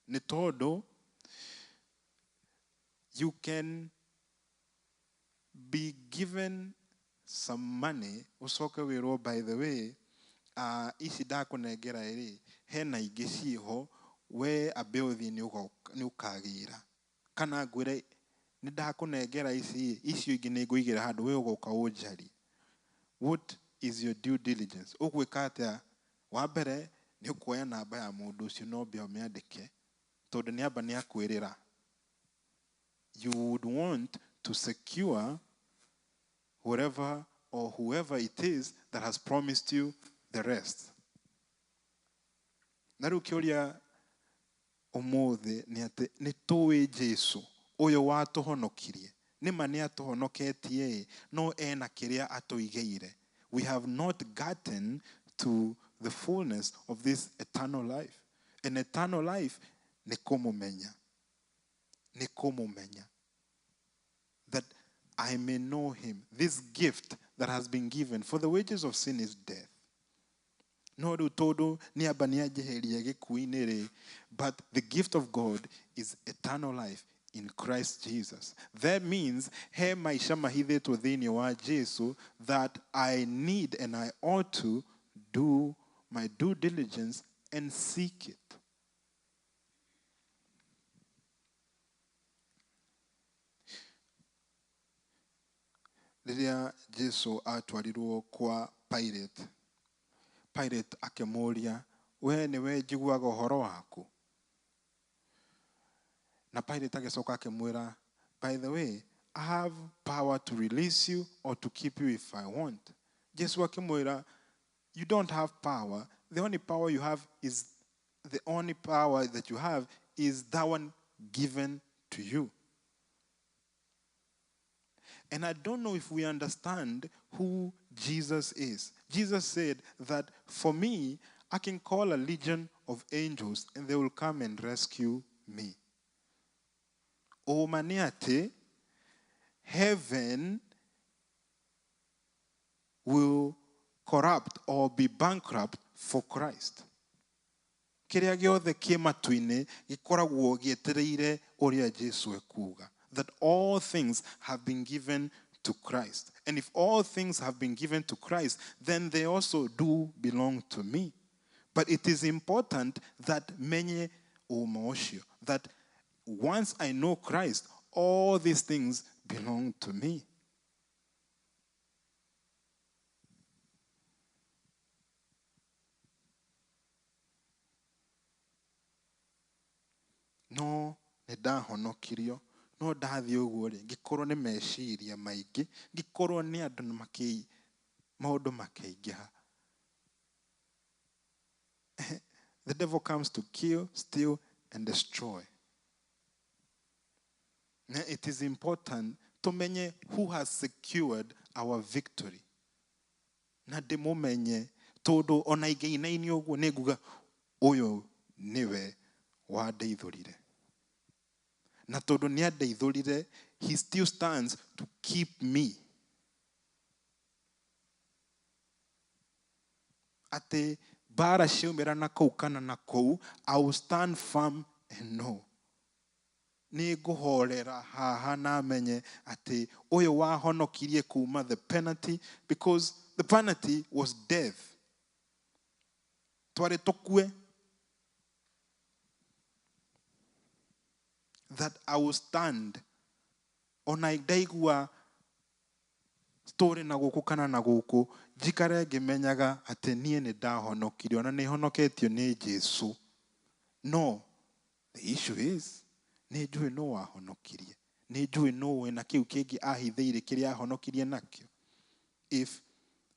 Nĩ tondũ you can be given some money, ũcoke wĩrwo by the way, ici ndakũnengera ĩrĩ, hena ingĩ ciĩho, we ambe ũthiĩ nĩ ũkagĩra. Kana ngwĩre nĩ ndakũnengera ici, icio ingĩ nĩ ngũigĩra handũ, we ũgoka ũnjarie. What is your due diligence? Ũgwĩka atĩa? Wa mbere nĩ ũkuoya namba ya mũndũ ũcio no mbia ũmĩandĩke, tondũ nĩ amba nĩ akwĩrĩra. You would want to secure whatever or whoever it is that has promised you the rest. Na rĩu kĩũria ũmũthĩ nĩ atĩ nĩ tũĩ Jesu ũyũ watũhonokirie. Nĩ ma nĩ atũhonoketie, no ena kĩrĩa atũigĩire. We have not gotten to the fullness of this eternal life. And eternal life nĩ kũmũmenya. Nĩ kũmũmenya. That I may know him. This gift that has been given. For the wages of sin is death. No rĩu tondũ nĩ amba nĩ anjeheria gĩkuũ-inĩ rĩ, but the gift of God is eternal life in Christ Jesus. That means he maisha mahithĩtwo thĩinĩ wa Jesu that I need and I ought to do my due diligence and seek it. Rĩrĩa Jesu atwarirwo kwa Pilate, Pilate akĩmũũria, we nĩwe njiguaga ũhoro waku? Na Pilate agĩcoka akĩmwĩra, by the way, I have power to release you or to keep you if I want. Jesu akĩmwĩra, you don't have power. The only power you have is the only power that you have is that one given to you. And I don't know if we understand who Jesus is. Jesus said that for me, I can call a legion of angels and they will come and rescue me. Omaniate, heaven will corrupt or be bankrupt for Christ. Kĩrĩa gĩothe kĩ matu-inĩ gĩkoragwo gĩetereire ũrĩa Jesu ekuuga. That all things have been given to Christ. And if all things have been given to Christ, then they also do belong to me. But it is important that menye ũma ũcio, that once I know Christ, all these things belong to me. No nĩ ndahonokirio, no ndathiĩ ũguo rĩ, ngĩkorwo nĩ meciria maingĩ, ngĩkorwo nĩ andũ maũndũ makĩingĩha. The devil comes to kill, steal, and destroy. It is important tũmenye who has secured our victory. Na ndĩmũmenye tondũ ona ingĩinainio ũguo nĩ nguga ũyũ nĩwe wandeithũrire. Na tondũ nĩ andeithũrire, he still stands to keep me. Atĩ mbara ciaumĩra na kũu kana na kũu, I will stand firm and know. Nĩ ngũhorera haha na menye atĩ ũyũ wahonokirie kuma the penalty, because the penalty was death. Twarĩ tũkue. That I will stand. Ona ndaigua story na gũkũ kana na gũkũ, njikare ngĩmenyaga atĩ niĩ nĩ ndahonokirio na nĩ honoketio nĩ Jesũ. No, the issue is, nĩ njũĩ nũ wahonokirie, nĩ njũĩ nũ wĩna kĩu kĩngĩ ahithĩire kĩrĩa ahonokirie nakĩo. If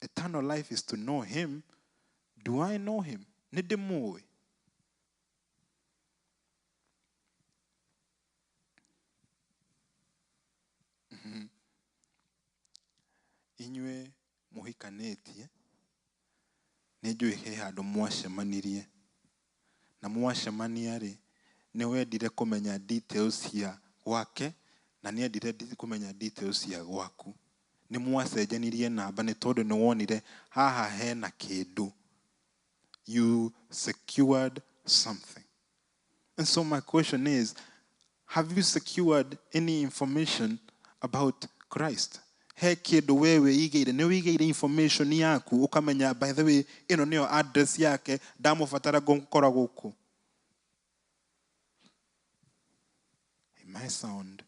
eternal life is to know him, do I know him? Nĩ ndĩmũĩ? Inyuĩ mũhikanĩtie, nĩ njũĩ he handũ mwacemanirie. Na mwacemania rĩ, nĩ wendire kũmenya details cia gwake, na nĩ endire kũmenya details cia gwaku. Nĩ mwacenjanirie namba nĩ tondũ nĩ wonire haha hena kĩndũ. You secured something. And so my question is, have you secured any information about Christ? He kĩndũ we wĩigĩire, nĩ wĩigĩire information yaku, ũkamenya by the way, ĩno nĩyo address yake, ndamũbatara ngũmũkora gũkũ. It might sound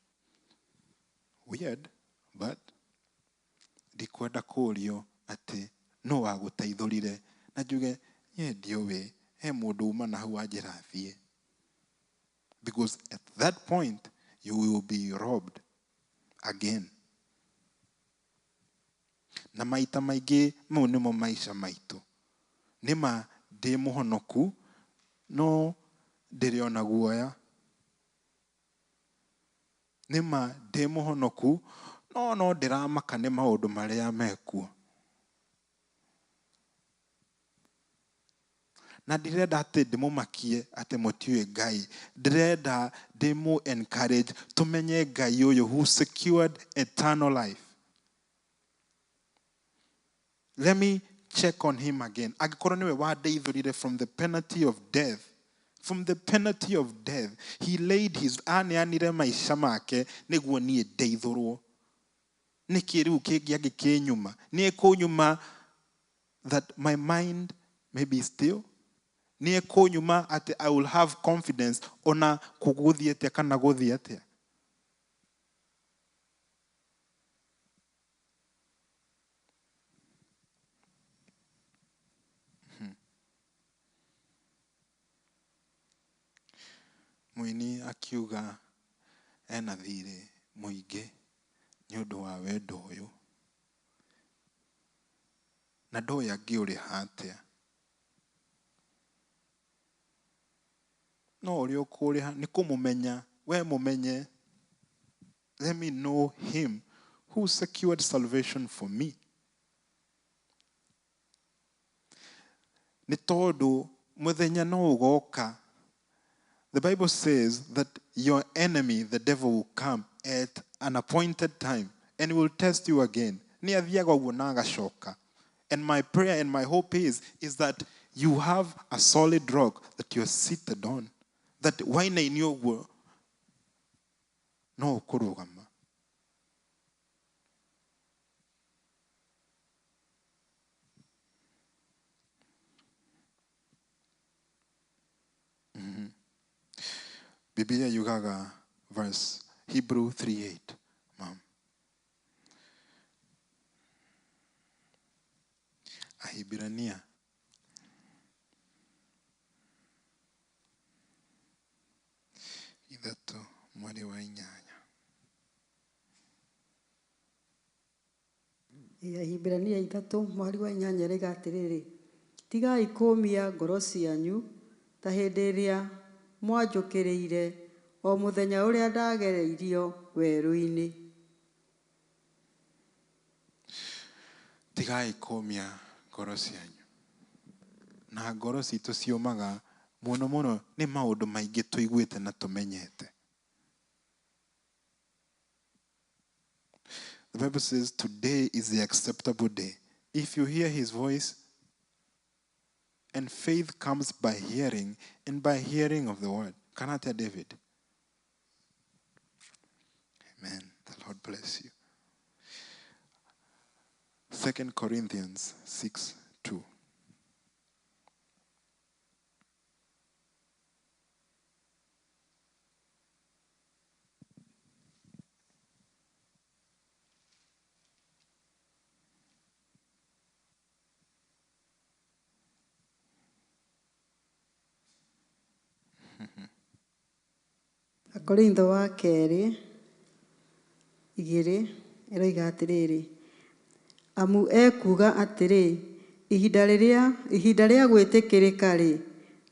weird, but ndikwenda kũũrio atĩ no wagũteithũrire na njuge niĩ ndiũĩ, he mũndũ uma na hau anjĩra thiĩ. Because at that point you will be robbed again. Na maita maingĩ mau nĩmo maica maitũ. Nĩma ndĩ mũhonoku, no ndĩrĩ ona guoya. Nĩma ndĩ mũhonoku, no ndĩramaka nĩ maũndũ marĩa mekuo. Na ndirenda atĩ ndĩmũmakie atĩ mũtiũĩ Ngai. Ndĩrenda ndĩmũ encourage tũmenye Ngai ũyũ who secured eternal life. Let me check on him again. Angĩkorwo nĩwe wandeithũrire from the penalty of death. From the penalty of death, he laid his aneanire maica make nĩguo niĩ ndeithũrwo. Nĩkĩ rĩu kĩngĩ angĩkĩnyuma? Nĩ ekũnyuma that my mind may be still. Nĩ ekũnyuma atĩ I will have confidence ona kũgũthiĩ atĩa kana gũthiĩ atĩa. Mũini akiuga ena thirĩ mũingĩ nĩ ũndũ wa wendo ũyũ, na ndoĩ angĩũrĩha atĩa. No ũrĩa ũkũrĩha nĩ kũmũmenya, we mũmenye. Let me know him who secured salvation for me. Nĩ tondũ mũthenya no ũgoka. The Bible says that your enemy, the devil, will come at an appointed time and will test you again. Nĩ athiaga ũguo na agacoka. And my prayer and my hope is that you have a solid rock that you're seated on. That wainainio ũguo no ũkũrũgama. Biblia yugaga verse Hebrew 3:8. Ma'am. Ahibirania 3:8. Ahibirania 3:8 rĩga atĩrĩrĩ, tigai kũũmia ngoro cianyu ta hĩndĩ ĩrĩa mwanjũkĩrĩire, o mũthenya ũrĩa ndagereirio werũ-inĩ. Tigai kũmia ngoro cianyu. Na ngoro citũ ciũmaga mũno mũno nĩ maũndũ maingĩ tũiguĩte na tũmenyete. The Bible says today is the acceptable day. If you hear his voice, and faith comes by hearing, and by hearing of the word. Kanatia David. Amen. The Lord bless you. 2 Corinthians 6:2. Akorintho wa kerĩ 2 ĩroiga atĩrĩrĩ, amu ekuuga atĩrĩ, ihinda rĩa gwĩtĩkĩrĩka-rĩ,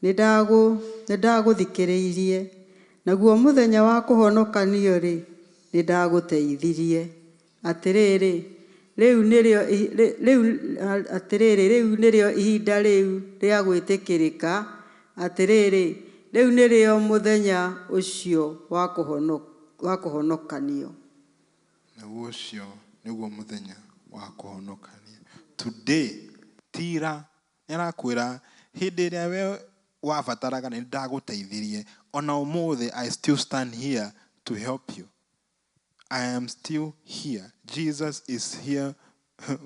nĩndagũthikĩrĩirie, naguo mũthenya wa kũhonokanio-rĩ, nĩndagũteithirie. Atĩrĩrĩ, rĩu nĩrĩo ihinda rĩu rĩa gwĩtĩkĩrĩka, atĩrĩrĩ, rĩu nĩrĩo mũthenya ũcio wa kũhonokanio. Naguo ũcio nĩguo mũthenya wa kũhonokania. Today, tira nĩarakwĩra hĩndĩ ĩrĩa we wabataraga nĩ ndagũteithirie, ona ũmũthĩ I still stand here to help you. I am still here. Jesus is here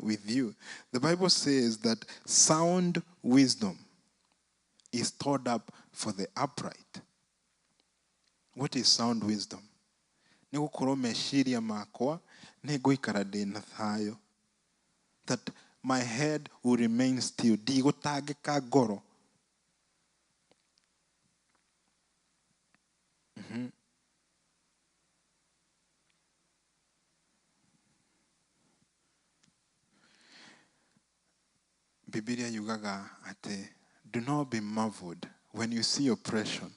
with you. The Bible says that sound wisdom is stored up for the upright. What is sound wisdom? Nĩ gũkorwo meciria makwa nĩ ngũikara ndĩ na thayũ. That my head will remain still. Ndigũtangĩka ngoro. Bibilia yugaga atĩ do not be marveled when you see oppression,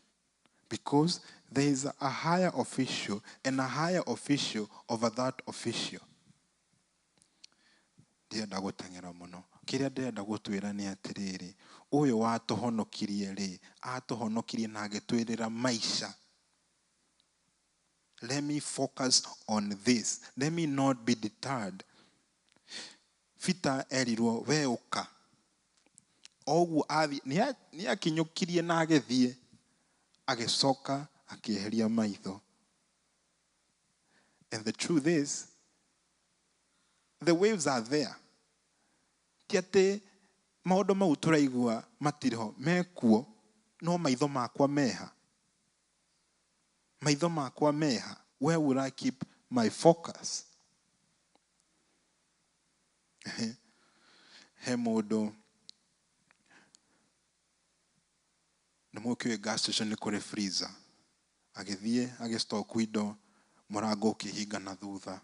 because there is a higher official and a higher official over that official. Ndĩrenda gũteng'era mũno. Kĩrĩa ndĩrenda gũtwĩra nĩ atĩrĩrĩ, ũyũ watũhonokirie rĩ, atũhonokirie na agĩtwĩrĩra maica. Let me focus on this. Let me not be deterred. Peter erirwo we ũka. Oguo athi nĩ akinyũkirie na agĩthiĩ, agĩcoka akĩeheria maitho. And the truth is, the waves are there. Ti atĩ maũndũ mau tũraigua matirĩ ho, mekuo, no maitho makwa meha. Maitho makwa meha. Where will I keep my focus? He mũndũ nĩ mũkĩũĩ gas station nĩ kũrĩ freezer. Agĩthiĩ agĩstock indo, mũrango ũkĩhinga na thutha.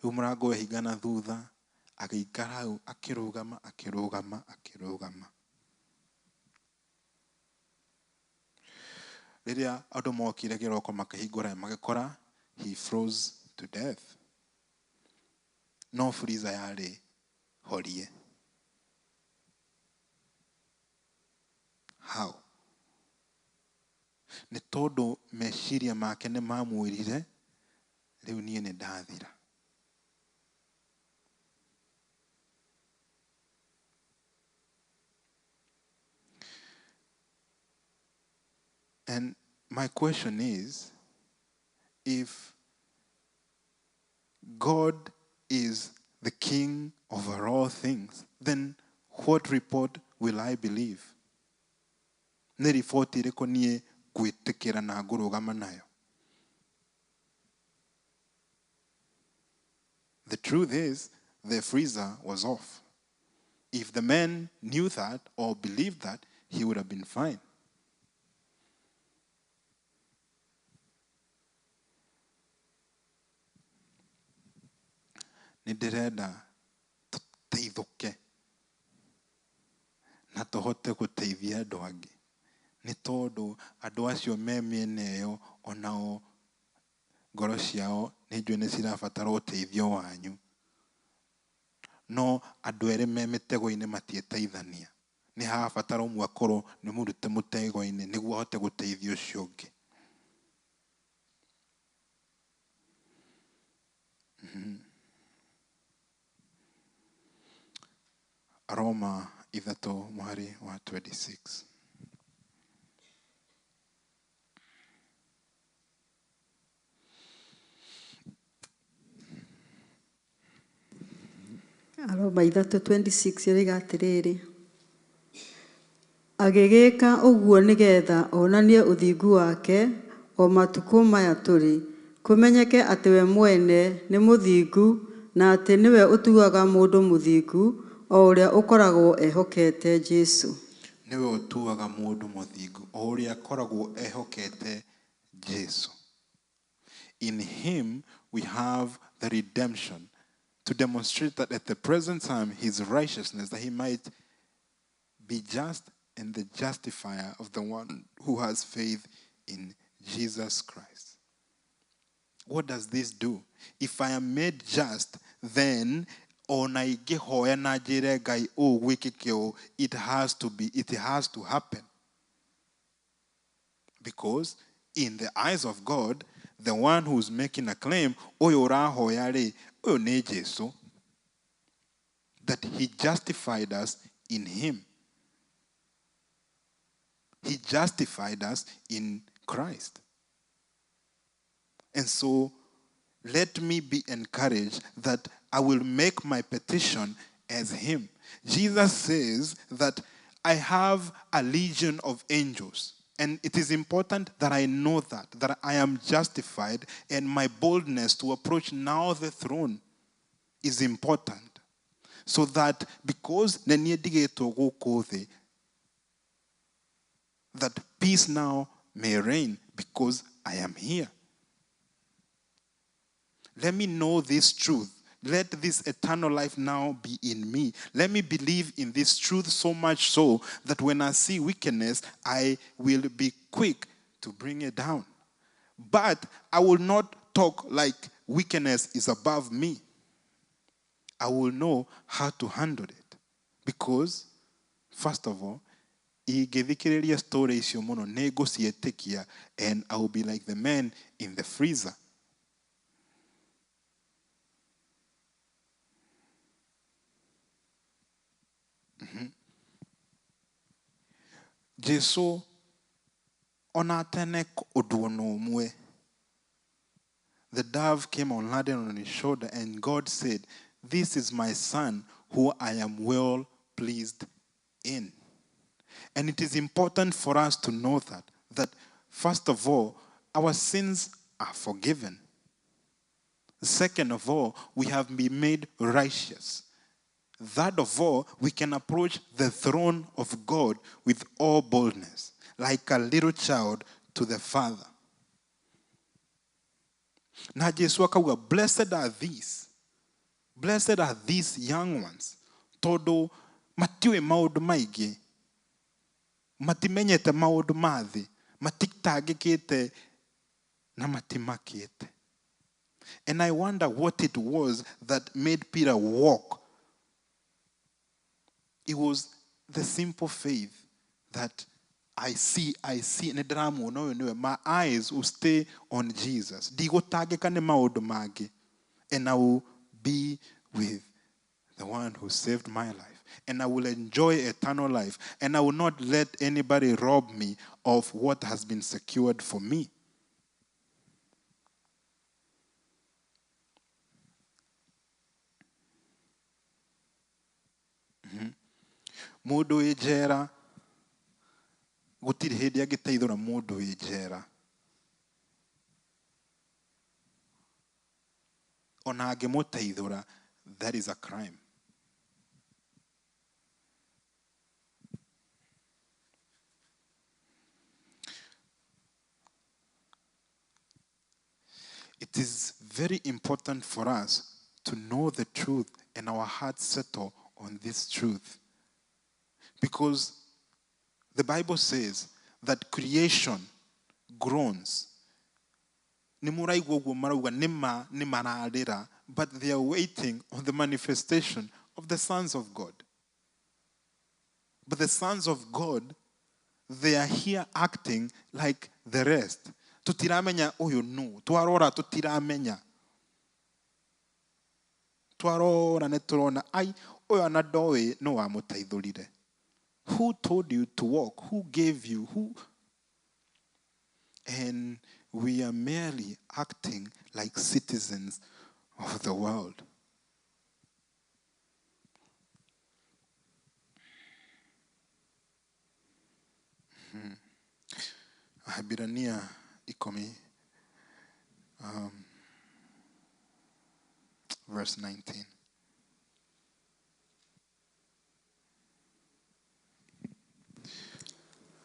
Rĩu mũrango wehinga na thutha, agĩikara hau akĩrũgama, akĩrũgama, akĩrũgama. Rĩrĩa andũ mokire kĩroko makĩhingũra magĩkora he froze to death. No freezer yarĩ horie. How? Nĩ tondũ meciria make nĩ mamwĩrire rĩu niĩ nĩ ndathira. And my question is, if God is the king over all things, then what report will I believe? Nĩ riboti ĩrĩkũ niĩ ngwĩtĩkĩra na ngũrũgama nayo? The truth is, the freezer was off. If the man knew that or believed that, he would have been fine. Nĩ ndĩrenda tũteithũke na tũhote gũteithia andũ angĩ. Nĩ tondũ andũ acio me mĩena ĩyo onao ngoro ciao nĩ njũĩ nĩ cirabatara ũteithio wanyu. No andũ erĩ me mĩtego-inĩ matiĩteithania. Nĩ harabatara ũmwe akorwo nĩ mũrute mũtego-inĩ nĩguo ahote gũteithia ũcio ũngĩ. Roma 3 mũhari wa 26. Aroma 3:26 ĩroiga atĩrĩrĩ, agĩgĩka ũguo nĩgetha onanie ũthingu wake o matukũ maya tũrĩ, kũmenyeke atĩ we mwene nĩ mũthingu na atĩ nĩwe ũtuaga mũndũ mũthingu o ũrĩa ũkoragwo ehokete Jesũ. Nĩwe ũtuaga mũndũ mũthingu o ũrĩa akoragwo ehokete Jesũ. In him we have the redemption to demonstrate that at the present time his righteousness, that he might be just and the justifier of the one who has faith in Jesus Christ. What does this do? If I am made just, then ona ingĩhoya na njĩre Ngai ũũ gwĩkĩke ũũ, it has to be, it has to happen. Because in the eyes of God, the one who's making a claim, ũyũ ũrahoya rĩ, ũyũ nĩ Jesu, that he justified us in him. He justified us in Christ. And so let me be encouraged that I will make my petition as him. Jesus says that I have a legion of angels. And it is important that I know that I am justified, and my boldness to approach now the throne is important. So that because nĩ niĩ ndigĩtwo gũkũ thĩ, that peace now may reign because I am here. Let me know this truth. Let this eternal life now be in me. Let me believe in this truth so much so that when I see wickedness, I will be quick to bring it down. But I will not talk like wickedness is above me. I will know how to handle it. Because, first of all, ingĩthikĩrĩria story icio mũno nĩ ngũciĩtĩkia, and I will be like the man in the freezer. Jesu ona tene ũndũ ona ũmwe. The dove came and landed on his shoulder, and God said, This is my son who I am well pleased in. And it is important for us to know that first of all, our sins are forgiven. Second of all, we have been made righteous. Third of all, we can approach the throne of God with all boldness, like a little child to the Father. Na Jesu akauga, blessed are these. Blessed are these young ones. Tondũ matiũĩ maũndũ maingĩ, matimenyete maũndũ ma thĩ, matitangĩkĩte na matimakĩte. And I wonder what it was that made Peter walk. It was the simple faith that I see, nĩ ndĩramuona ũyũ nĩwe. My eyes will stay on Jesus. Ndigũtangĩka nĩ maũndũ mangĩ. And I will be with the one who saved my life. And I will enjoy eternal life. And I will not let anybody rob me of what has been secured for me. Mũndũ wĩ njera, gũtirĩ hĩndĩ angĩteithũra mũndũ wĩ njera. Ona angĩmũteithũra, that is a crime. It is very important for us to know the truth and our hearts settle on this truth. Because the Bible says that creation groans. Nĩ mũraigua ũguo marauga nĩma nĩ mararĩra, but they are waiting on the manifestation of the sons of God. But the sons of God, they are here acting like the rest. Tutiramenya ũyũ nũ, twarora tutiramenya. Twarora nĩ tũrona ai ũyũ ona ndoĩ nũ wamũteithũrire. Who told you to walk? Who gave you? Who? And we are merely acting like citizens of the world. Ahibirania 10, verse 19.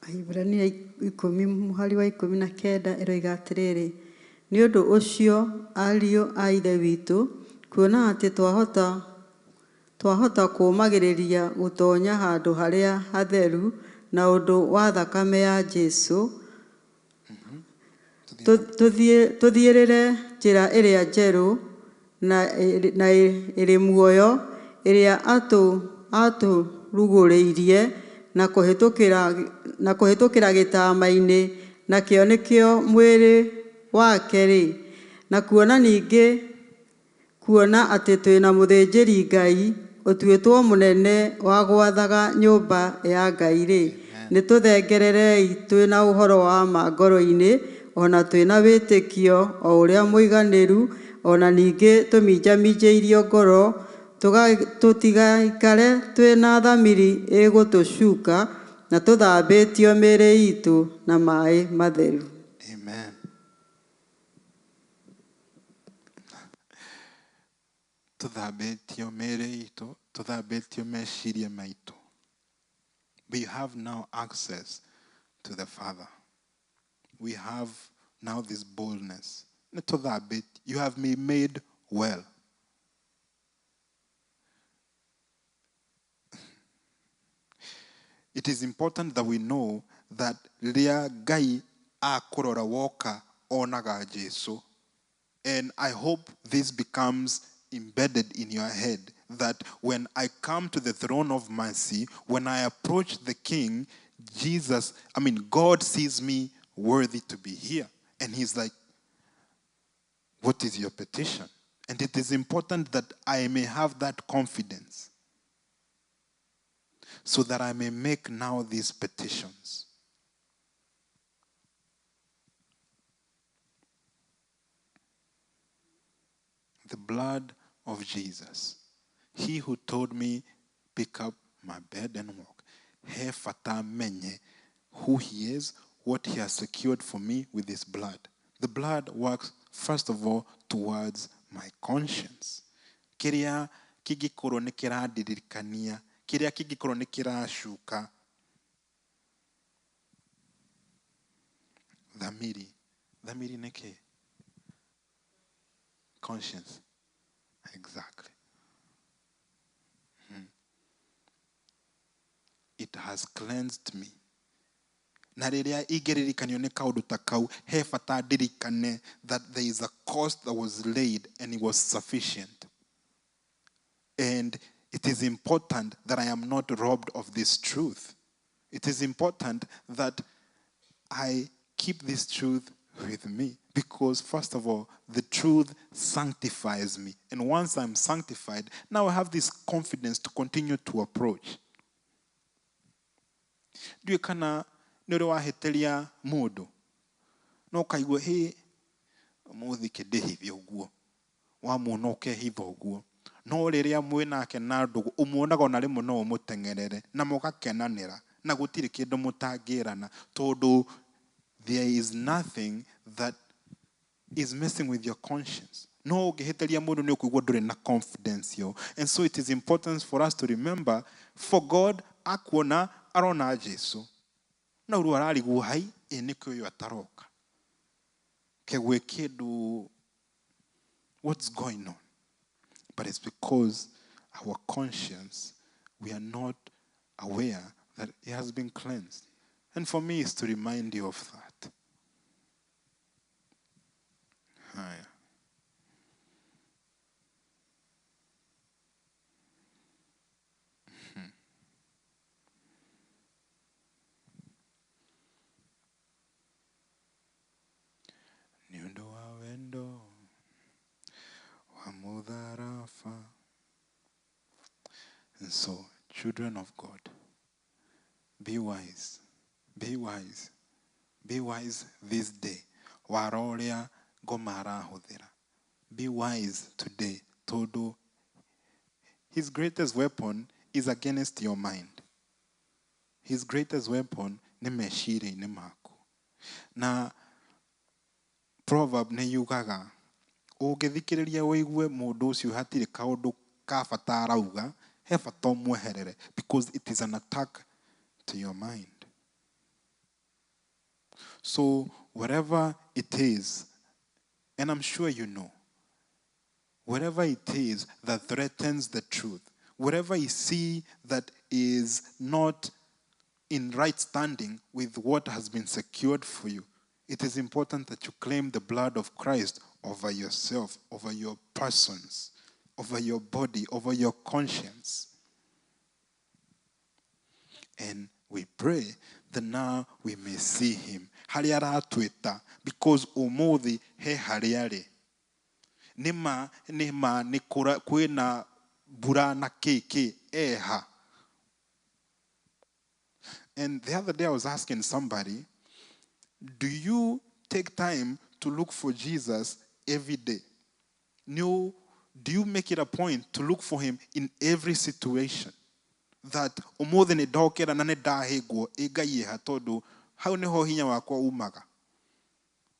Ahibirania 10 mũhari wa 19 ĩroiga atĩrĩrĩ, nĩ ũndũ ũcio ariũ a Ithe witũ, kuona atĩ twahota kũũmagĩrĩria gũtonya handũ harĩa hatheru na ũndũ wa thakame ya Jesũ, tũthiĩrĩre njĩra ĩrĩa njerũ na ĩrĩ muoyo ĩrĩa atũrugũrĩirie na kũhĩtũkĩra gĩtama-inĩ, nakĩo nĩkĩo mwĩrĩ wake-rĩ, na kuona ningĩ kuona atĩ twĩna mũthĩnjĩri Ngai ũtuĩtwo mũnene wa gwathaga nyũmba ya Ngai-rĩ, nĩtũthengererei twĩna ũhoro wa ma ngoro-inĩ, ona twĩna wĩtĩkio o ũrĩa mũiganĩru, ona ningĩ tũminjaminjĩirio ngoro, tũtigaikare twĩna thamiri ĩgũtũcuka na tũthambĩtio mĩĩrĩ itũ na maĩ matheru. Amen. Tũthambĩtio mĩĩrĩ itũ, tũthambĩtio meciria maitũ. We have now access to the Father. We have now this boldness. You have been made well. It is important that we know that rĩrĩa Ngai akũrora woka onaga Jesu. And I hope this becomes embedded in your head, that when I come to the throne of mercy, when I approach the King, God sees me worthy to be here. And he's like, what is your petition? And it is important that I may have that confidence so that I may make now these petitions. The blood of Jesus. He who told me, pick up my bed and walk. He fata menye, who he is, what he has secured for me with his blood. The blood works, first of all, towards my conscience. Kiria kĩngĩkorwo nĩ kĩrandirikania, kĩrĩa kĩngĩkorwo nĩ kĩracuka. Thamiri. Thamiri nĩ kĩ? Conscience. Exactly. It has cleansed me. Na rĩrĩa ingĩririkanio nĩ kaũndũ ta kau, he bata ndirikane that there is a cost that was laid and it was sufficient. And it is important that I am not robbed of this truth. It is important that I keep this truth with me, because first of all, the truth sanctifies me. And once I'm sanctified, now I have this confidence to continue to approach. Ndiũĩ kana nĩ ũrĩ wahĩtĩria mũndũ no ũkaigua hĩ ũmũthĩ kĩndĩhithia ũguo, wamuona ũkehitha ũguo, no rĩrĩa mwĩ nake na ndũgũ ũmuonaga ona rĩmwe no ũmũteng'erere na mũgakenanĩra na gũtirĩ kĩndũ mũtangĩrana, tondũ there is nothing that is messing with your conscience. No ũngĩhĩtĩria mũndũ nĩ ũkũigua ndũrĩ na confidence yo. And so it is important for us to remember, for God akuona arona Jesu. Na ũrĩa ararigwo hai ĩ nĩkĩ ũyũ ataroka, kegwe kĩndũ, what's going on? But it's because our conscience, we are not aware that it has been cleansed. And for me, it's to remind you of that. Haya. Nĩ ũndũ wa wendo wa mũtharaba. And so, children of God, be wise, be wise, be wise this day. Wara ũrĩa ngoma arahũthĩra. Be wise today, tondũ his greatest weapon is against your mind. His greatest weapon nĩ meciria-inĩ maku. Na proverb nĩ yugaga ũngĩthikĩrĩria ũigue mũndũ ũcio hatirĩ kaũndũ ka bata arauga, he bata ũmweherere, because it is an attack to your mind. So whatever it is, and I'm sure you know, whatever it is that threatens the truth, whatever you see that is not in right standing with what has been secured for you, it is important that you claim the blood of Christ over yourself, over your persons, over your body, over your conscience. And we pray that now we may see him. Harĩa aratwĩta, because ũmũthĩ he harĩa arĩ. Nĩma nĩma nĩ kwĩna mbura na kĩ eha. And the other day I was asking somebody, do you take time to look for Jesus every day? No, do you make it a point to look for him in every situation? That ũmũthĩ nĩ ndokĩra na nĩ ndahĩngwo, ĩ Ngai ĩha, tondũ hau nĩho hinya wakwa umaga.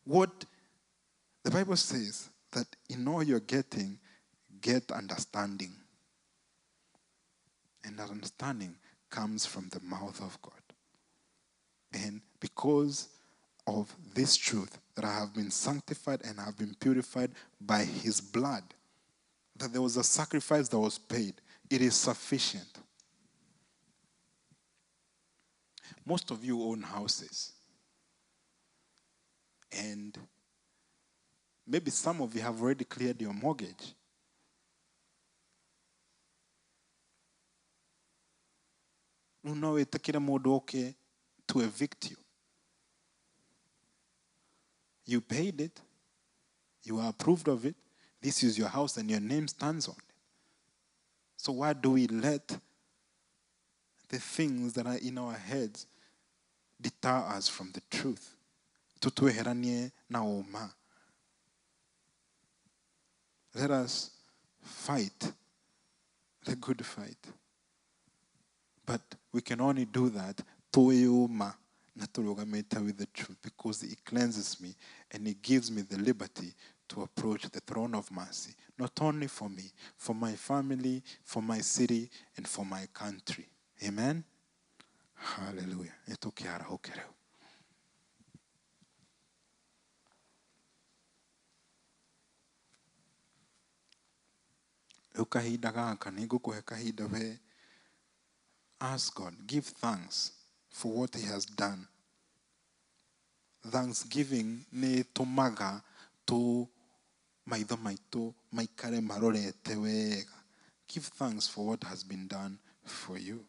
What the Bible says, that in all you're getting, get understanding. And that understanding comes from the mouth of God. And because of this truth, that I have been sanctified and I have been purified by his blood, that there was a sacrifice that was paid, it is sufficient. Most of you own houses. And maybe some of you have already cleared your mortgage. Rĩu no wĩtĩkĩre mũndũ oke to evict you. You paid it. You are approved of it. This is your house and your name stands on it. So why do we let the things that are in our heads deter us from the truth? Tutweheranie na ũma. Let us fight the good fight. But we can only do that twĩyũma na tũrũgamĩte with the truth, because it cleanses me and it gives me the liberty to approach the throne of mercy, not only for me, for my family, for my city, and for my country. Amen? Hallelujah. Nĩtũkĩarahũke rĩu. Rĩu kahinda gaka nĩngũkũhe kahinda we ask God, give thanks for what he has done. Thanksgiving nĩ ĩtũmaga tũ maitho maitũ maikare marorete wega. Give thanks for what has been done for you.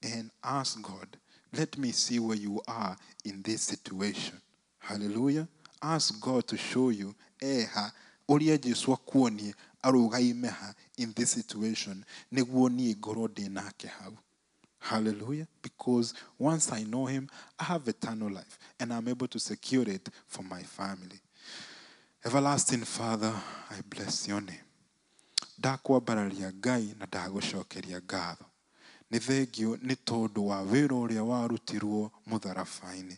And ask God, let me see where you are in this situation. Hallelujah. Ask God to show you, eha, ũrĩa Jesu akuonie arũgaime ha in this situation, nĩguo niĩ ngorwo ndĩ nake hau. Hallelujah. Because once I know him, I have eternal life and I'm able to secure it for my family. Everlasting Father, I bless your name. Ndakwambararia Ngai na ndagũcokeria ngatho. Nĩ thengio nĩ tondũ wa wĩra ũrĩa warutirwo mũtharaba-inĩ.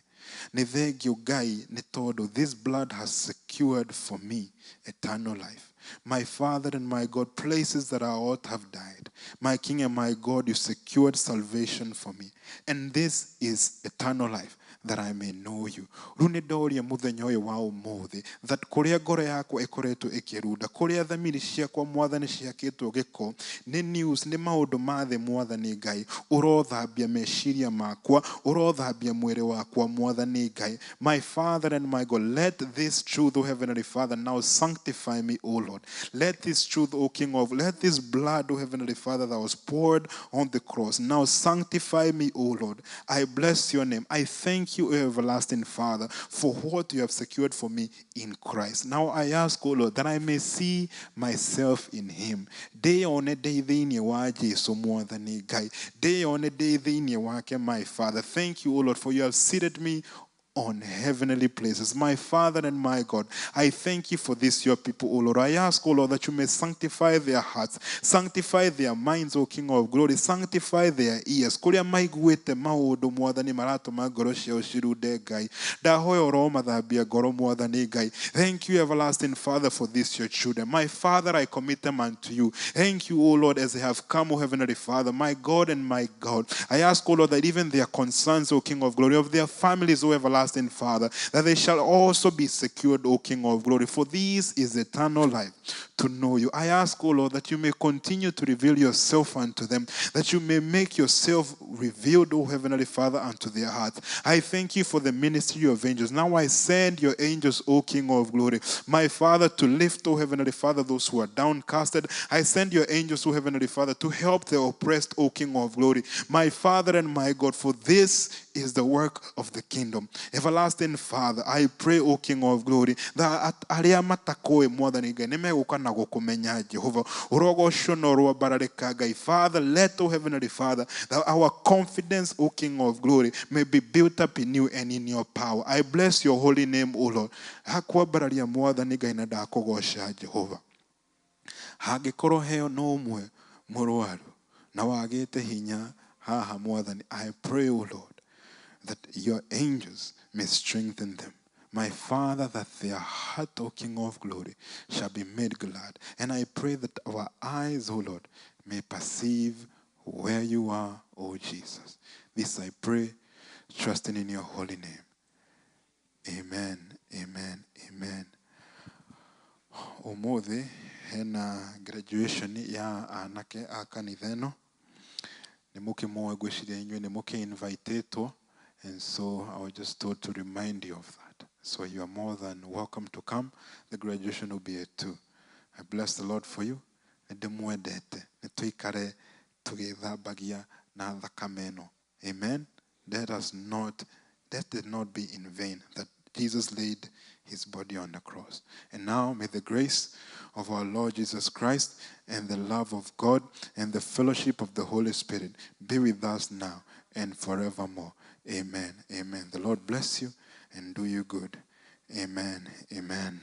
Nĩ thengio Ngai nĩ tondũ this blood has secured for me eternal life. My Father and my God, places that I ought to have died. My King and my God, you secured salvation for me. And this is eternal life, that I may know you. Rĩu nĩ ndoria mũthenya ũyũ wa ũmũthĩ that kũrĩa ngoro yakwa ĩkoretwo ĩkĩrunda, kũrĩa thamiri ciakwa Mwathani ciakĩtwo gĩko nĩ news, nĩ maũndũ ma thĩ Mwathani Ngai, ũrothambia meciria makwa, ũrothambia mwĩrĩ wakwa Mwathani Ngai. My Father and my God, let this truth, O Heavenly Father, now sanctify me, O Lord. Let this truth, O King of, let this blood, O Heavenly Father, that was poured on the cross, now sanctify me, O Lord. I bless your name. I thank you, O everlasting Father, for what you have secured for me in Christ. Now I ask, O Lord, that I may see myself in him. Ndĩyone ndĩ thĩinĩ wa Jesu Mwathani Ngai. Ndĩyone ndĩ thĩinĩ wake, my Father. Thank you, O Lord, for you have seated me on heavenly places. My Father and my God, I thank you for this, your people, O Lord. I ask, O Lord, that you may sanctify their hearts, sanctify their minds, O King of glory, sanctify their ears. Kũrĩa maiguĩte maũndũ Mwathani maratũma ngoro ciao cirunde Ngai. Ndahoya ũromathambia ngoro Mwathani Ngai. Thank you, everlasting Father, for this, your children. My Father, I commit them unto you. Thank you, O Lord, as they have come, O Heavenly Father, my God and my God. I ask, O Lord, that even their concerns, O King of glory, of their families, O everlasting Father, that they shall also be secured, O King of glory, for this is eternal life, to know you. I ask, O Lord, that you may continue to reveal yourself unto them, that you may make yourself revealed, O Heavenly Father, unto their hearts. I thank you for the ministry of angels. Now I send your angels, O King of glory, my Father, to lift, O Heavenly Father, those who are downcasted. I send your angels, O Heavenly Father, to help the oppressed, O King of glory, my Father and my God, for this is the work of the kingdom. Everlasting Father, I pray, O King of glory, that arĩa matakũĩ Mwathani Ngai nĩ megũka na gũkũmenya Jehova. Ũrogocwo na ũrwambararĩka Ngai. Father, let, O Heavenly Father, that our confidence, O King of glory, may be built up in you and in your power. I bless your holy name, O Lord. Hakwambararia Mwathani Ngai na ndakũgoca Jehova. Hangĩkorwo heo no ũmwe mũrwaru na wagĩte hinya haha Mwathani, I pray, O Lord, that your angels may strengthen them. My Father, that their heart, O King of glory, shall be made glad. And I pray that our eyes, O Lord, may perceive where you are, O Jesus. This I pray, trusting in your holy name. Amen, amen, amen. Ũmũthĩ hena graduation ya anake a kanitha ĩno. Nĩ mũkĩmoĩ ngwĩciria inyuĩ nĩ mũkĩ-invitĩtwo. And so I was just told to remind you of that. So you are more than welcome to come. The graduation will be at 2. I bless the Lord for you. Nĩ ndĩmwendete. Nĩ tũikare tũgĩthambagia na thakame ĩno. Amen. Let us not, let it not be in vain that Jesus laid his body on the cross. And now may the grace of our Lord Jesus Christ and the love of God and the fellowship of the Holy Spirit be with us now and forevermore. Amen. Amen. The Lord bless you and do you good. Amen. Amen.